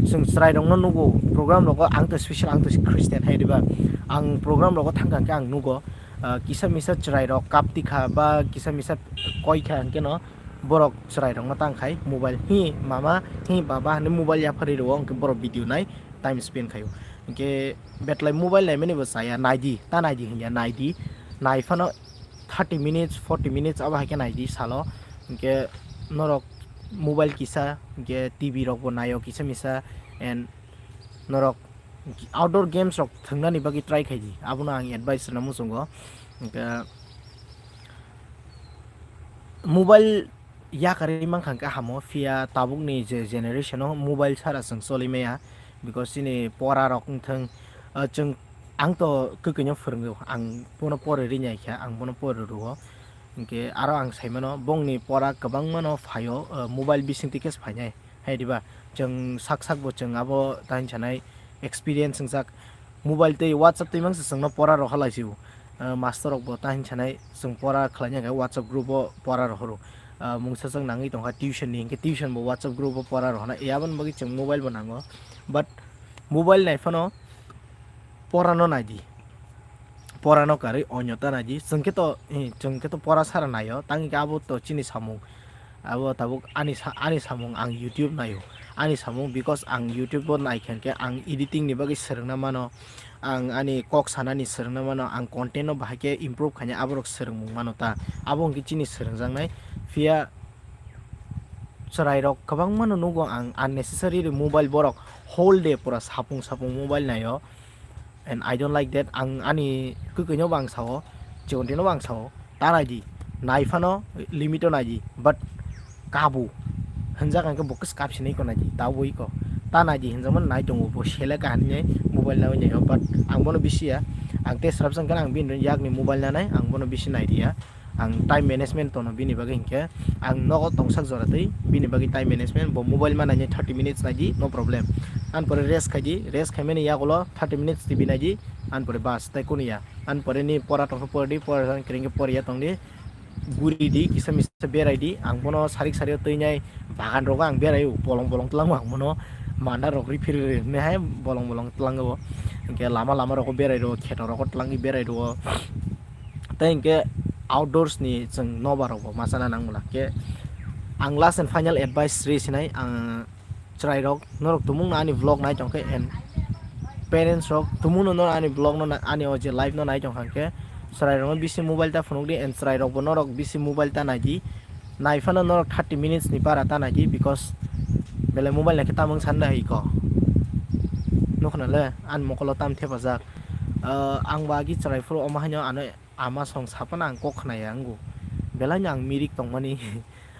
chwng cherai rokno nugo program rogo, ang to special, ang to Christian hai diba, ang program rogo thangkha khe ang nugo, ah, kisa misa cherai rok kapti kha ba kisa misa koi kha hwnkhe no borok cherai rokno tang khai mobile, hi mama, hi baba hinwi mobile yapharwi rwo, hwnkhe borok video nai time spend khaio. Hwnkhe betlai mobile naimani bo chaya, nai di, ta nai di hwnya, nai di, nai phano thirty minutes, forty minutes abo hai khe nai di salo. Hwnkhe norok mobile kisa, hwnkhe T V rok bo naio kisa misa, and norok outdoor games rok thwngnani bagwi try khai di, abono ang advice rwna muchungo. Hwnkhe mobile yakarwi mankha hwnkhe hamo, phiya tabukni je generation o mobile sara chwng choli maya, because chini pora rok wngthang, ah, chwng, ang to kwkwi no phwrwngo, ang bono pori ri nai kha, ang bono pori rwo. Hwnkhe aro ang sai mano, bongni pora kwbangma no phaio, ah, mobile bising twi khe phainai. Hai diba? Chwng sak sak bo chwng abo ta hinwi sanai experience wngjak. Mobile tei WhatsApp twi mangsa chwngno pora rohor lai sio. Ah, master rok bo ta hinwi sanai chwng pora khlaina khe WhatsApp group o pora rohoro. Ah, mungsa chwng nangwi tongkha tuition ni, hinkhe tuition bo WhatsApp group o pora rohornai. Aboni bagwi chwng mobile bo nango. But mobile nai phano pora no nai di. Pora no karwi onyo ta nai di. Chwng khe to, eh, chwng khe to pora sara naio. Tang khe abo to chini samung. Abo tabuk ani sa-, ani samung, ang YouTube naio. Ani samung, because ang YouTube o nai khe ang editing ni bagwi swrwngna mano. Ang ani kok sanani swrwngna mano. Ang content no bahai khe improve khaina aborok swrwngmung mano ta. Abo hwnkhe chini swrwngjaknai. Phiya cherai rok kwbangma no nugo ang unnecessary mobile, borok whole day pura sapung sapung mobile naio. And I don't like that. Ang ani kwkwi no bo ang sao, chikonti no bo ang sao, ta nai di, nai phano limit o nai di, but kabu hwnjak ang khe bo kis kap sinai ko nai di, ta bo iko, ta nai di hwnjak mano nai tongo bo sele kaham ni mobile nai naio, but ang bono bisi ya, ang tei swrapsa hwnkhe ang bini yakni mobile nanai, ang bono bisi nai di ya. Ang time management tono bini bagwi hinkhe ang nogo tongsak jora twi bini bagwi time management, bo mobile ma nainai thirty minutes nai di, no problem. An pore rest khai di, rest khaimani yagulo thirty minutes T V nai di, an pore bas tai kunu ya. An pore ni pora tongkha pore di, pora tong kring khe pore ya tong di, guri di, kisa misa berai di. Ang bono sarik sario twi nai bagan rogo ang berai o, bolong bolong tlango ang bono manda rok ri phiri ri ne hai bolong bolong tlango. Hinkhe lama lama rogo berai ro, kheto rogo tlangwi berai ro. Tei hinkhe outdoors ni chwng nobar rok bo ma chana nang mula. Khe ang last and final advice ri sinai ang chwrai rok, norok tumung no ani vlog nai tong khe and parents rok tumung no norok ani vlog no na-, ani o je live no nai tong kha khe chwrai rok no bisi mobile ta phunuk di and chwrai rok bo norok bisi mobile ta nai di. Nai phano norok thirty minutes ni bara ta nai di, because belai mobile nai khe tamung san da hai ko. Nukho na le ani mokolo tam thepajak. Ah, ang ba agi chwrai phuru omo haino ano ama song saphano ang kok khnaya wngo. Belai no ang mirik tongmani,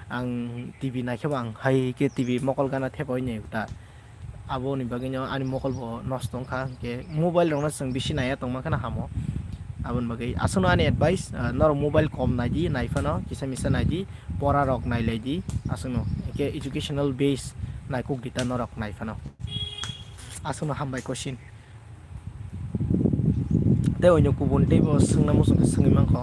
ang T V nai khe bo ang hai khe T V mokol gana thepaui nai ta. Aboni bagwi no ani mokol bo nosto wngkha, hinkhe mobile rok no chwng bisi naiya tongma kheno hamo. Aboni bagwi aswkno ani advice, ah, norok mobile kom nai di, nai phano kisa misa nai di, pora rok nai lai di, aswkno hinkhe educational base nai kuk di ta norok nai phano. Aswkno hambai kosin. Tei oino kubun teibo swngna muchung khe swngwi mankho.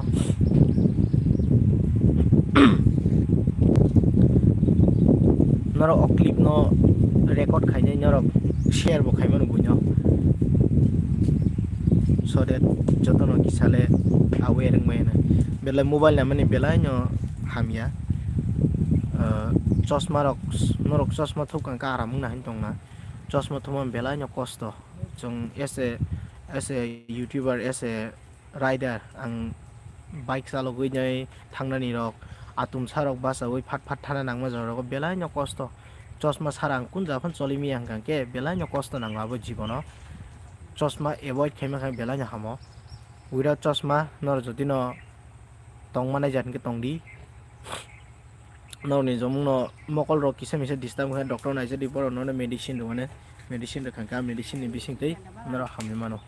Norok o clip no record khainai norok share bo khaimano buino. So that jotono kisa le aware wngmaya na. Belai mobile naimani belai no hamya. Ah, chosma rok, norok chosma thupkang khe aram wngna hin tongna. Chosma thuma belai no kosto. Chwng as a, as a YouTuber, as a rider, ang bike chalogwi nai thangnani rok, atumsa rok bachaui phat phat thana nangma jora rogo belai no kosto. Chosma sara ang kun jaga phano choli maya hwnkha khe belai no kosto nango abo jibono. Chosma avoid khaima khe belai no hamo. Without chosma norok jodi no tongma nai jat hwnkhe tongdi. Norokni jomungno mokolrok kisa misa disturb wngkha, doctor naijadi, borokno medicine rwmani, medicine rwkha khe, medicine ni bisingtwi norok hamwi mano.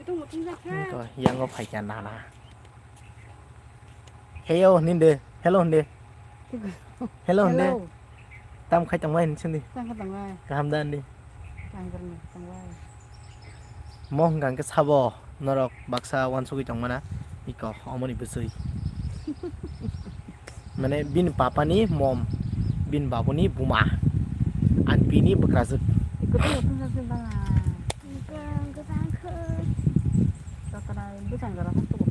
Wngkha, yango phaikha nana. Heyo hwnwi de, hello hwnwi de. Hello hwnwi de. Hello. Tam khai tongmai hwnwi sindi. Tam khai tongmai. Kaham da hwnwi. Tangkar ni tongmai. Mo hwnkha hwnkhe sabo norok baksa uansugwi tongmana iko omoni bwswi. Mane bini papani mom, bini babuni buma, ani bini bwkrajwk. Iko to mothung sakse banga. Tokra bwsang jora phano tubu.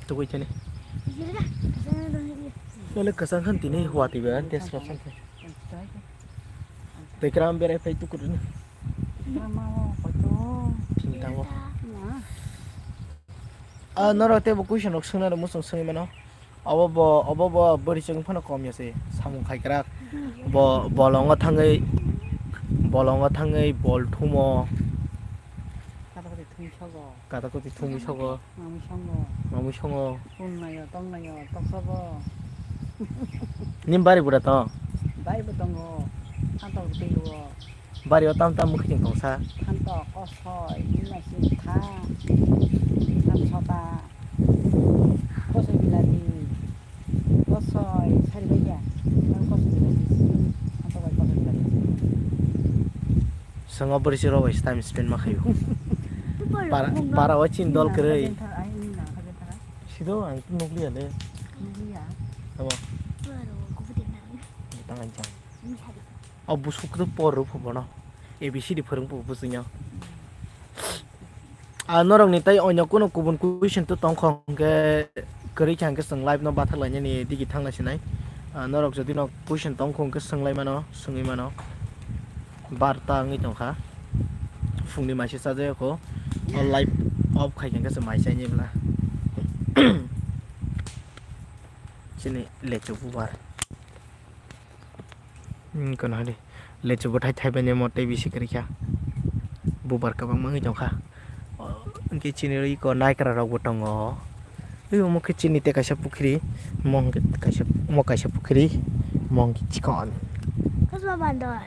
Tugui thani. Nole kwchang khan tini hua twi ba test rok khan. Tei kram berai phai tukur ni. Mama o koto. Thintamo. Ma. Ah, norok teibo question rok swngna rw muchung swngwi mano. Obo bo, obo bo bwrwi chwng phano kom ya se. Samung khai kwrak. Bo bolongo thangwi, bolongo thangwi bol thumo. Kata kati thung sogo. Kata kati thungwi sogo. Mamwi songo. Mamwi songo. Pung nayo, tong nayo, tok sogo. Nim bari bura to? Bari bo tongo. Thantok twi luo. Bari o tam tam mwkhwtwng tongsa. Thantok, kosoi, bini naising tha. Tam sota. Kosoi bilati. Kosoi, sari bai ya. Tam kosoi bilati. Thantok bai kosoi bilati. Songo bwrwi si rok bai time spend ma khayo. Para, para o chin dol kwrwi. Sido ang tu nukliya le. Nukliya. Abo. Tang ang chang. O busuk tu por ru phobono. A B C D phwrwng phu busuknya. A norok ni tai onyo kuno kubun question to tongkho hwnkhe kwrwi kha hwnkhe chwng live no bathak lainani digi thangna sinai. A norok jodi no question tongkho hwnkhe swng lai mano, swngwi mano. Barta wngwi tongkha. Phungni maise chajakgo. O live off khai khe se mai chaini bwla. Chini lechu bubar. Hmm, kono hadi. Lechu bwthai thaibaini mo tei bisi kwrwikha. Bubar kwbangma wngwi tongkha. O, hwnkhe chini iko naikra rokbo tongo. Ui omo khe chini tei kaisa pukhri. Mo hwnkhe kaisa, mo kaisa pukhri. Mo hwnkhe chikon. Kusma bandor.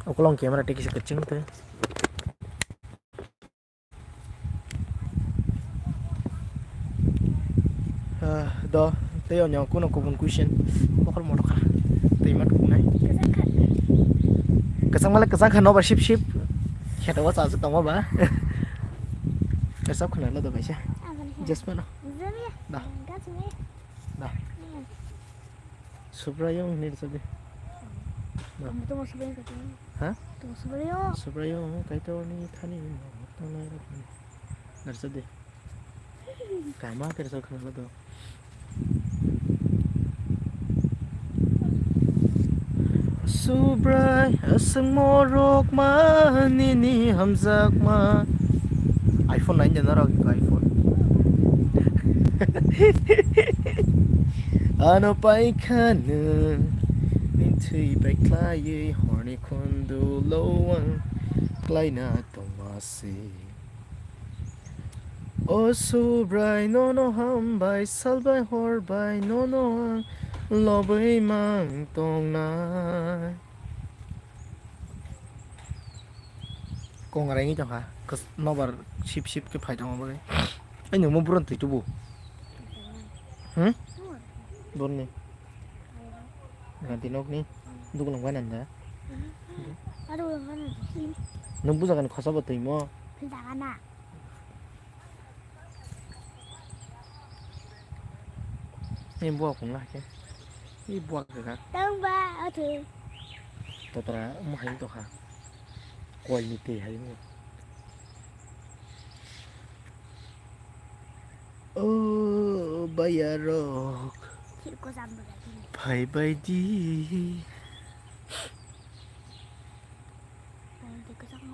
Ukolog camera tei kisa kwchwng tei. Ah, do, tei onyo kuno kubun question. Bokhor moto kha. Tei ma tukunai. Kwchang male kwchang kha nobar sip sip. Kheto wa chajak tongma ba. Kwchak khna lo do kaisa. Jasmine. Da. Da. Subraiyung hinwi rwchapdi. Da. Tamo, tamo Subraiyung kaitor. Ha? Tamo Subraiyung. Subraiyung kaitorni thani tangnai rwchapdi. Rwchapdi. Kama khe rwchap khna do. Subrai aswngmo rokma nini hamjakma. iPhone nai de norok iPhone. Ano paikha nwng, nini thwi bai khlaiwi horni khundulo ang klaina tongma se. O Subrai nono hambai, salbai horbai nono ang lobwi mang tongnai. Kongrai wngwi tongkha, nobar sip sip khe phai tongma bagwi. Ani omo buron twi tubu. Hmm? Borni. Ganti nokni. Dukun nang banan da. Aro mana? Nung bujagan khosa bo twi mo. Bujagan na. Ni buak pung lah ke. Ni buak ke ka. Tang ba athu. Totra mo hai to ha. Koi ni te hai mo. O bayarok. Phai bai di.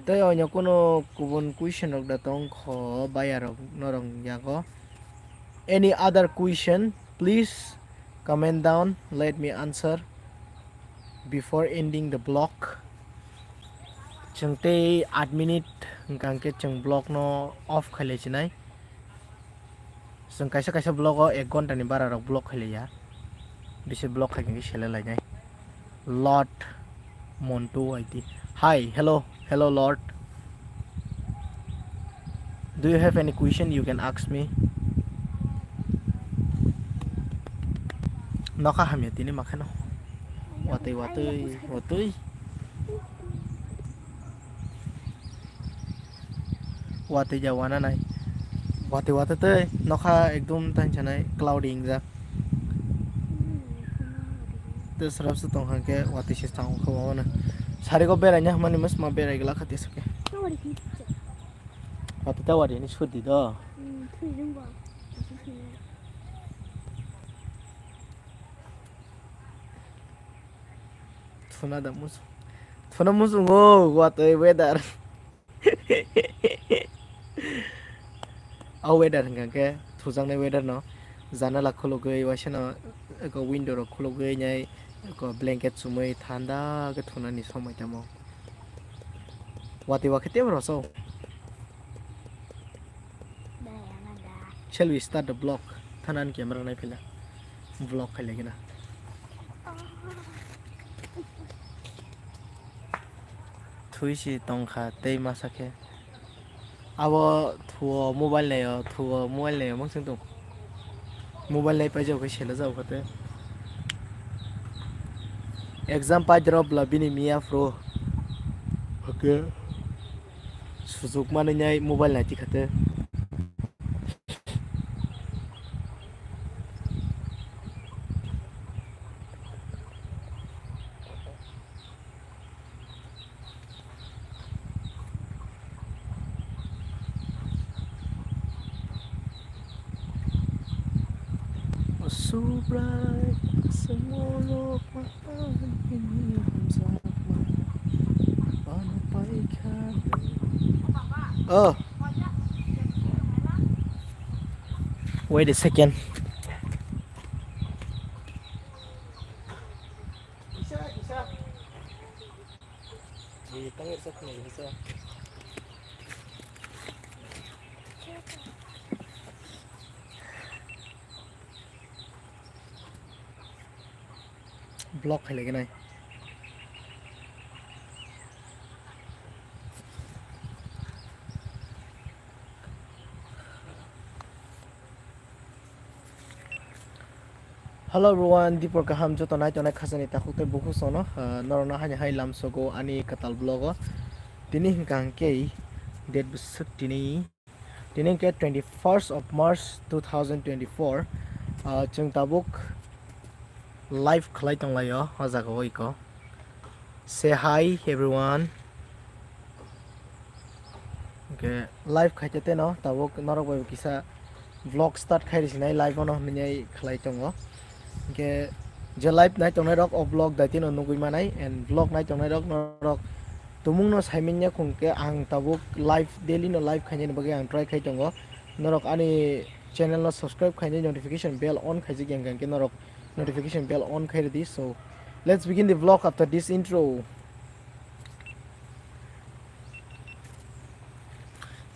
Tei oino kuno kubun question rok da tong kho bayarok norok yago. Any other question, please comment down, let me answer before ending the vlog. Chwng tei aat minute hwnkha hwnkhe chwng vlog no off khailai sinai. Chwng kaisa kaisa vlog o ek ghonta ni bara rok vlog khailaiya. Bisi vlog khai khe selai lainai. Lord Montu I D. Hi, hello, hello Lord. Do you have any question? You can ask me. Nokha hamya tini makheno. Watwi, watwi, watwi. Watwi ja wana nai. Watwi watwi tei nokha ekdom tang sanai cloudy wngjak. Tei srap se tong kha khe watwi se tang kha bo wana. Sari go berai nya mani mas ma berai gla kha tei sake. Watwi ta watwi ni sudi do. Thuna da musu. Thuna musu ngo watwi weather. O weather hwnkha khe thujaknai weather no janala khulugwi waisa no eko window rok khulugwi nai eko blanket chumui thanda khe thunani somoi tamo. Watwi wakhe tebo rosao. Shall we start the vlog? Thanan camera nai phila. Vlog khai lagi na. Thui si tong kha tei masa khe. Abo thuo mobile naio, thuo mobile naio mung sing tong. Mobile nai paijao khe sela jao kha tei. Exam pai drop la bini miya phuru. Hake. Sujuk manwi nai mobile nai tikha tei. Subrai semolok. Oh. Wait a second. Block khai laigenai. Hello everyone, Dipor kaham joto nai tongnai khajani takhuk tei bukhuk songno, ah, norokno haini hai lamsogo ani kwtal vlog o. Tini hwnkha hwnkhe date bwswk tini. Tini hwnkhe twenty first of March two thousand twenty four, ah, chwng tabuk live khlai tonglaio o jaga o iko. Say hi everyone. Hwnkhe live khaite teno tabuk norok bai kisa vlog start khai rwsinai live ono hinwi khlai tongo. Hwnkhe je live nai tongnai rok o vlog daitino nugwi manai and vlog nai tongnai rok norok tumungno saimanya khungkhe ang tabuk live daily no live khainani bagwi ang try khai tongo. Norok ani channel no subscribe khainai notification bell on khaijak yang khe norok notification bell on khai rwdi. So let's begin the vlog after this intro.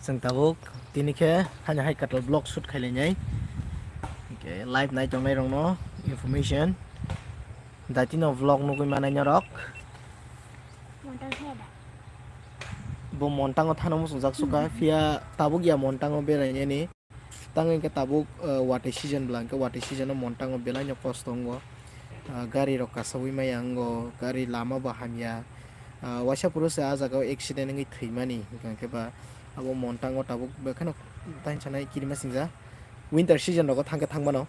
Chwng tabuk tini khe haino hai kwtal vlog shoot khai lainai. Hwnkhe live nai tongnai rokno information. Daitino vlog nugwi manai norok. Bo Montango thano muchungjak sukha, phiya tabuk ya Montango berainani. Tang hwnkhe tabuk, ah, watwi season bwla hwnkhe watwi season o Montang o belai no kosto wngo. Ah, gari rok kasaui maya wngo, gari lama bo hamya. Ah, waisa phuru se ah jaga o accident wngwi thwimani, hwnkhe ba abo Montang o tabuk bekheno tang sanai kirima singja. Winter season rogo thangkhe thangmano.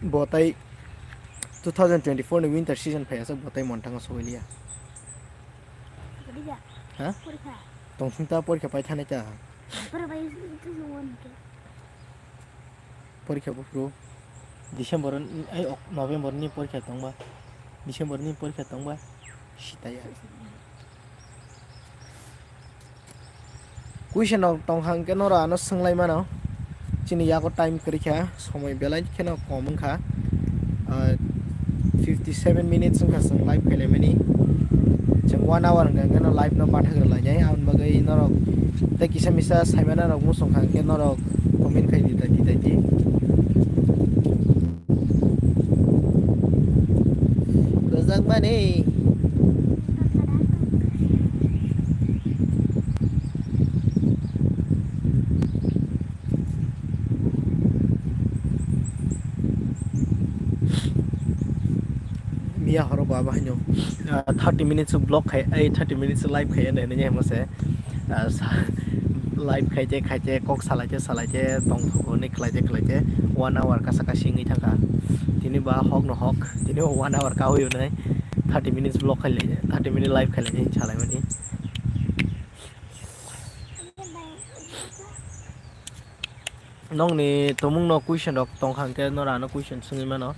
Bo tai two thousand twenty-four ni winter season phaiya se bo tai Montang o sogwi liya. Porikha. Ha? Porikha. Tongthung ta porikha pai thanai ta. Porikha pai thanai ta. Porikha buphuru December ni, ai, ok-, November ni porikha tongba, December ni porikha tongba, sitaya. Question rok tong hang khe norok ano swnglai mano. Chini yago time kwrwi kha, somoi belai kheno kom wngkha. Ah, fifty seven minutes wngkha chwng live khailaimani. Chwng one hour hwnkha khe no live no bathak rwlainai, aboni bagwi norok tei kisa misa saimano rok muchung kha hwnkhe norok comment khai di, tai di, tai di. Kwchangmani. Miya horo bo abo haino, ah, thirty minutes vlog khai, ai thirty minutes live khai, ene, ene, ene, se. Ah, sa-, live khaite, khaite, kok salaite, salaite, tongthogo hwnwi khlaite, khlaite, one hour kasa kasi wngwi thangkha. Tini ba hok no hok, tini bo one hour kaui hwnwi thirty minutes vlog khai lai, thirty minute live khai lai, salaimani. Nokni tumung no question rok tongkha hwnkhe, nora ano question swngwi mano.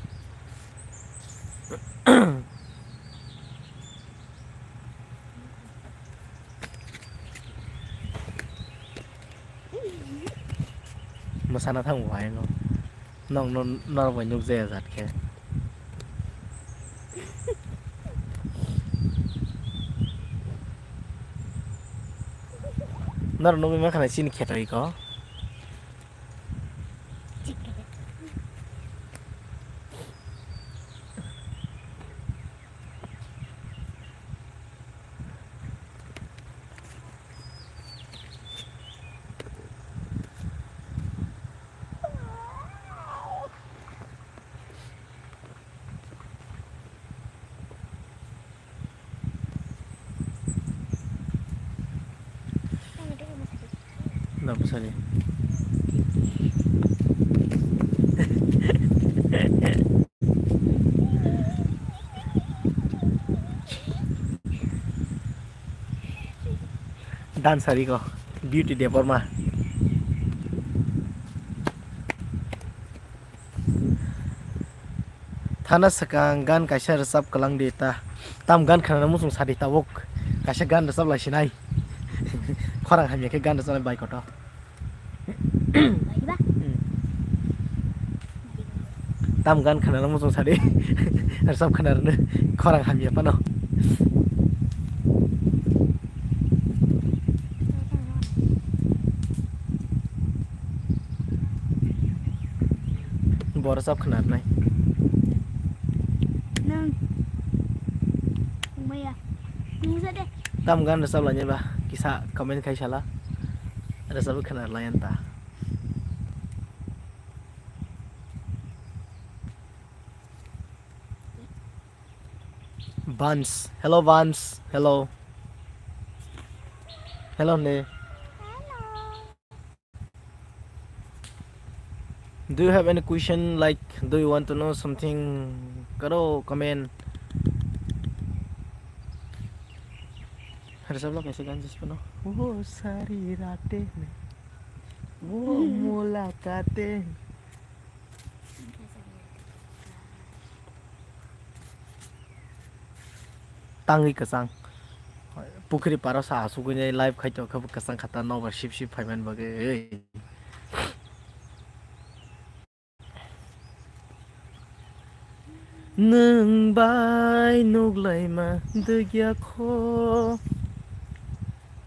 Mwsana thango hai no. Nokno norok bai nukjaya jat khe. Norok nugwi mankha na chini kheto iko. Na bwsani. Dan sari ko, Beauty Debbarma. Thana swkang gan kaisa rwchap kwlang di ta. Tam gan khwnana muchung sadi tabuk. Kaisa gan rwchap lai sinai. Khorang hamya khe gan rwchap lai bai koto. Tam gan khwnana muchung sadi. Rwchap khwna rwno khorang hamya phano. Bo rwchap khwna rwnai. Nwng. Wngmaya. Nwng sa de. Tam gan rwchap lainai ba? Kisa comment khai sala. Rwchap khwna rwlai yan ta. Vans. Hello, Vans. Hello. Hello, ne. Do you have any question? Like, do you want to know something? Karo comment. Rwchaplo kaisa gan jis phano. Wo sari rate mein, wo mulakate mein. Tangwi kwchang. Pukhri paro sa asugwi nai live khai tongkha, bo kwchang kha ta nobar sip sip phaiman bagwi. Nwng bai nuklaima dugya kho,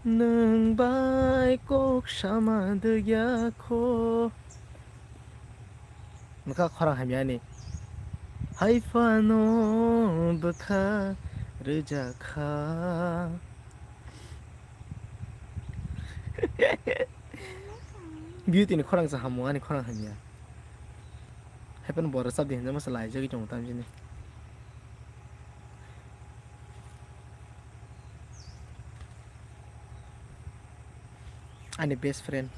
nwng bai kok sama dugya kho. Nwkha khorang hamya ni. Hai phano bwkha rwjakha. Beauty ni khorang se hamo, ani khorang hamya. Happen bo rwchap di hinwi masa laijagwi tongo tamjini. Ani best friend.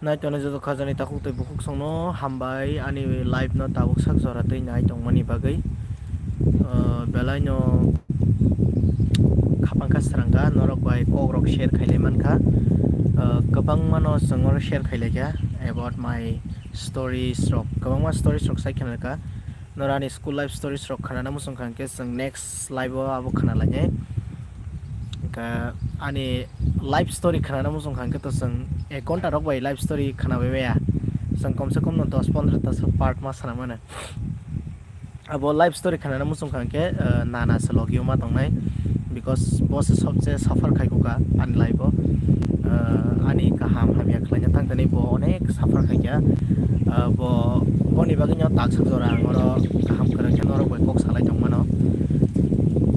Naitongnai joto khajani takhuk tei bukhuk songno hambai ani live no tabuk sak jora tei nai tongmani bagwi. Ah, belai no khapang kha srang kha, norok bai kok rok share khailai man kha. Ah, kwbangma no chwng oro share khailai kha about my stories rok, kwbangma stories rok sai kha. Nora ani school life stories rok khanana muchung kha hwnkhe chwng next live o abo khana lainai. Hwnkhe ani life story khanana muchung kha hwnkhe to chwng ek ghonta rok bai life story khana bai maya. Chwng kom se kom no dos pondro ta so part ma sana mano. Abo life story khanana muchung kha hwnkhe, eh, nana se logi o ma tongnai. Because bo se sobse suffer khai kha ani life o. Eh, ani kaham hamya khlaina thang thani bo onek suffer khai kha. Ah, bo, boni bagwi no taksa jora ang oro kaham kwrwng khe norok bai kok salai tong mano.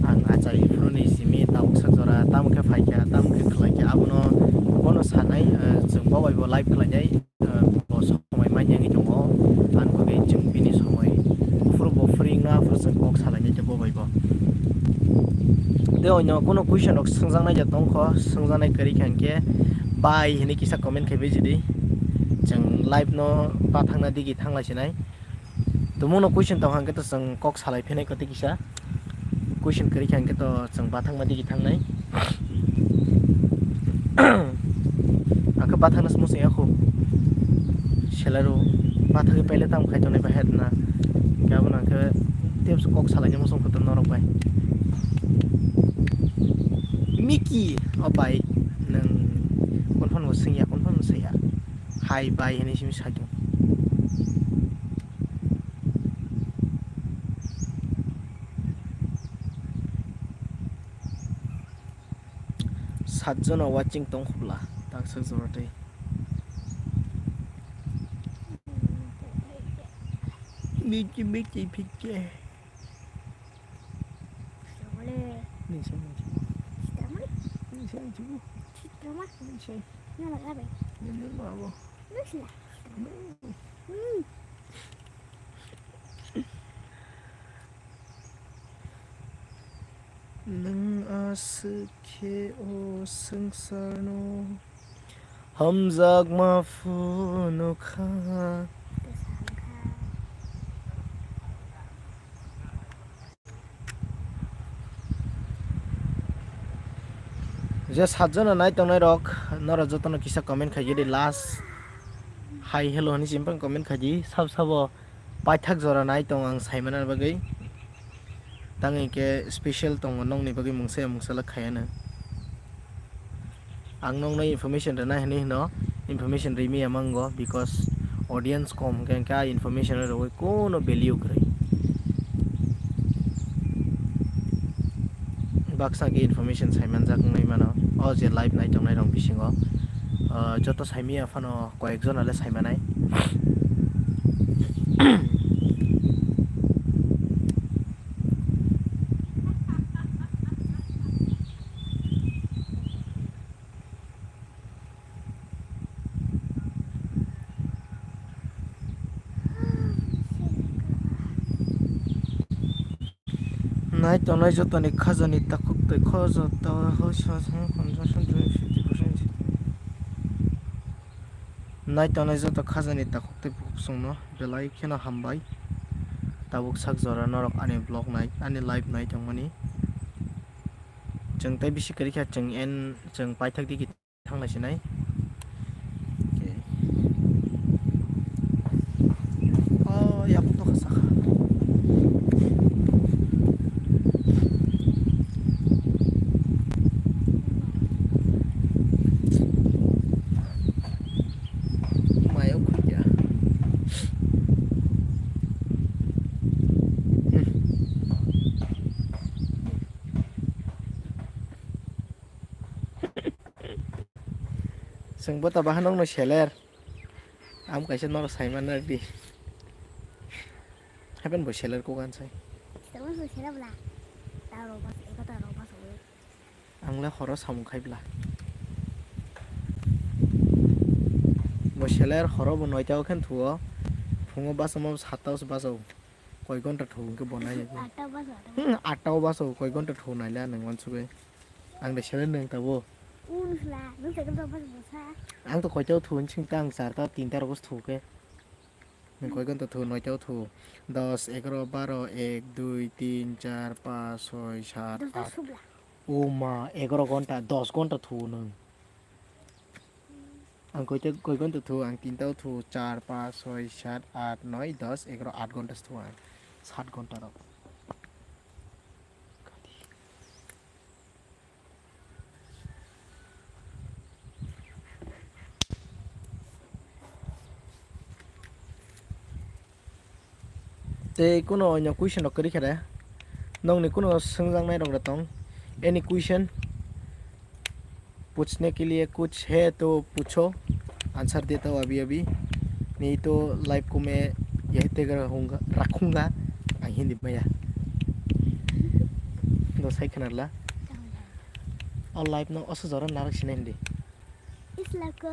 Ang achai phuru ni simi tabuk sak jora tamo khe phai kha, tamo khe khlai kha, abono bono sanai, ah, chwng bo bai bo live khlainai, ah, bo somoi manya wngwi tongo, ani bagwi chwng bini somoi phuru bo free wngna phuru chwng kok salainai tei bo bai bo. Tei oino kuno question rok swngjaknai ja tongkho, swngjaknai kwrwi kha hwnkhe bai hinwi kisa comment khai bai jidi. Chwng live no bathakna digi thanglai sinai. Tumungno question tong hwnkhe to chwng kok salai phinai koti kisa. Question kwrwi kha hwnkhe to chwng bathakma digi thangnai. Ang khe bathakna se muchung ya khu. Selero bathagwi paile tamo khai tongnai bahai rwna. Hwnkhe abono ang khe tei kok salaina muchung khe to norok bai. Miki, o bai, nwng confirm bo swngya, confirm bo swngya. Hai bai hinwi simi saikhe. Satjono watching tong khobla, taksa jora tei. Miki, miki, phikhe. Sitramole. Nini sai nini sai. Sitramole. Nini sai nini sai. Sitramole. Nini sai. Nini sai. Nini sai. Hmm. Nwng aswk khe o swngcharno hamjakma phunukha. Je satjono nai tongnai rok, norok jotono kisa comment khai di last. Hai hello hinwi simpang comment khai di, sab sabo paithak jora nai tong ang saimana bagwi. Tang hinkhe special tongo nokni bagwi mungsa ya mungsa lak khayano. Ang nokno information rwna hinwi hino, information rwmaya mango, because audience kom hwnkhe, hwnkhe a information rwui kuno value kwrwi. Baksa khe information saimanjak wngwi mano, o je live nai tongnai rok bisingo, ah, joto saimaya phano koyek jona le saimanai. Nai tongnai jotoni khajani takhuk tei khojo ta hoi sa sa pondro sotro fifty percent. Nai tongnai joto khajani takhuk tei bukhuk chwngno belai kheno hambai. Tabuk sak jora norok ani vlog nai, ani live nai tongmani. Chwng tei bisi kwrwi kha, chwng en, chwng paithak digi. Thanglai sinai. Okay. Oh, yakung tokha sakha. Mayo khukya. Chwng bo ta bahan nokno seler. Am kaisa norok sai manna di. Happen bo seler ko gan sai. Seler bo seler bla. Ta rok bas, eko ta rok bas. Ang le horo samung khai bla. Bo seler horo bo noita o khe thuo. Phungo basa mo satta o se basa o. Koi gonta thu hwnkhe bo nai. Atta bas, atta. Hmm, atta o basa o koi gonta thu nai la nang wan sugai. Ang de seler nang ta bo. Un hla, nung sai gonta bas bo sa. Ang to koi ta o thu hin sing ta ang char ta tin ta rok bas thu khe. Nwng koi gonta thu, noita o thu. Dos, egaro, baro, ek, dui, tin, char, pas, soi, sat, Dos ta at. Subla. O ma, egaro gonta, dos gonta thu nwng. Ang koi ta, koi gonta thu, ang tinta o thu, char, pas, soi, sat, at, noi, dos, egaro, at gonta thu ang. Sat gonta rok. Tei kuno onyo question rok kwrwi khe de, nongni kuno swngjaknai rok de tong? Any question? Puchne ke liye kuch hai to pucho, answer deta ho abhi abhi, nahi to live ko main yahi tak rakhunga, rakhunga. Ang Hindi maya. Do sai khna la. O live no oso jora narak sina Hindi. इस लाइफ को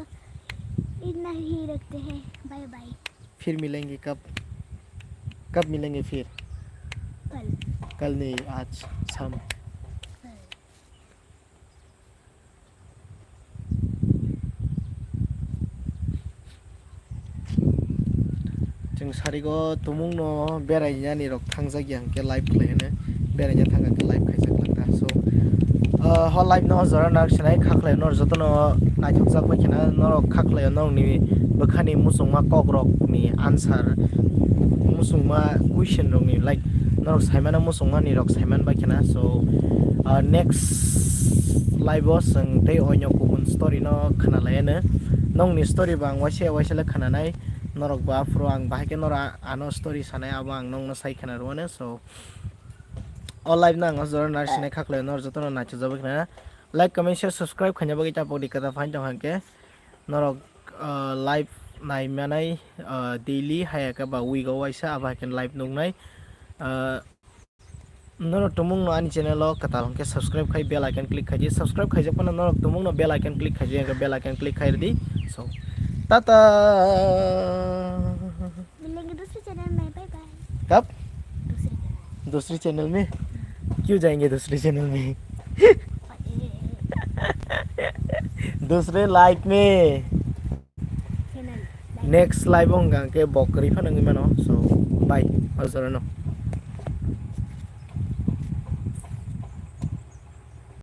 इतना ही रखते हैं, bye bye. फिर मिलेंगे कब, कब मिलेंगे फिर? कल। कल नहीं, आज शाम। कल। Chwng sarigo tumungno berainani rok thangjak ya hwnkhe live khlai hwno, beraina thangkha khe live khaijak lang ta. So, ah, ho live no jora narwk sinai kha khlai norok jotono naithokjak bai kheno norok kha khlai norokni bwkhani muchungma kok rokni answer, muchungma question rokni like norok saimano muchungmani rok saiman bai kheno. So, ah, next live o chwng tei oino kubun story no khna lai hwno. Nokni story bo ang waisa waisa le khna nai. Norok bo aphuru ang bahai khe norok ano story sanai abo ang nokno sai khna rwmani. So o live no ang o jora narwk sinai kha khlai norok jotono naithokjagwi khna. Like, comment, share, subscribe khaina bagwi tapok di kwtal phai tong hwnkhe norok, ah, live nai manai, ah, daily haya khe ba week o waisa abo hai khe live nuknai. Ah, Norok tumungno ani channel o kwtal hwnkhe subscribe khai bell icon click khaidi. Subscribe khaijak phano norok tumungno bell icon click khaijak hwnkhe bell icon click khai rwdi. So, tata. मिलेंगे दूसरे चैनल में, bye bye. कब? दूसरे चैनल। दूसरे चैनल में? क्यों जाएंगे दूसरे चैनल में? दूसरे लाइफ में। Channel. Next live o hwnkha hwnkhe bok kwrwi phano wngwi mano. So, bye. Hojorano.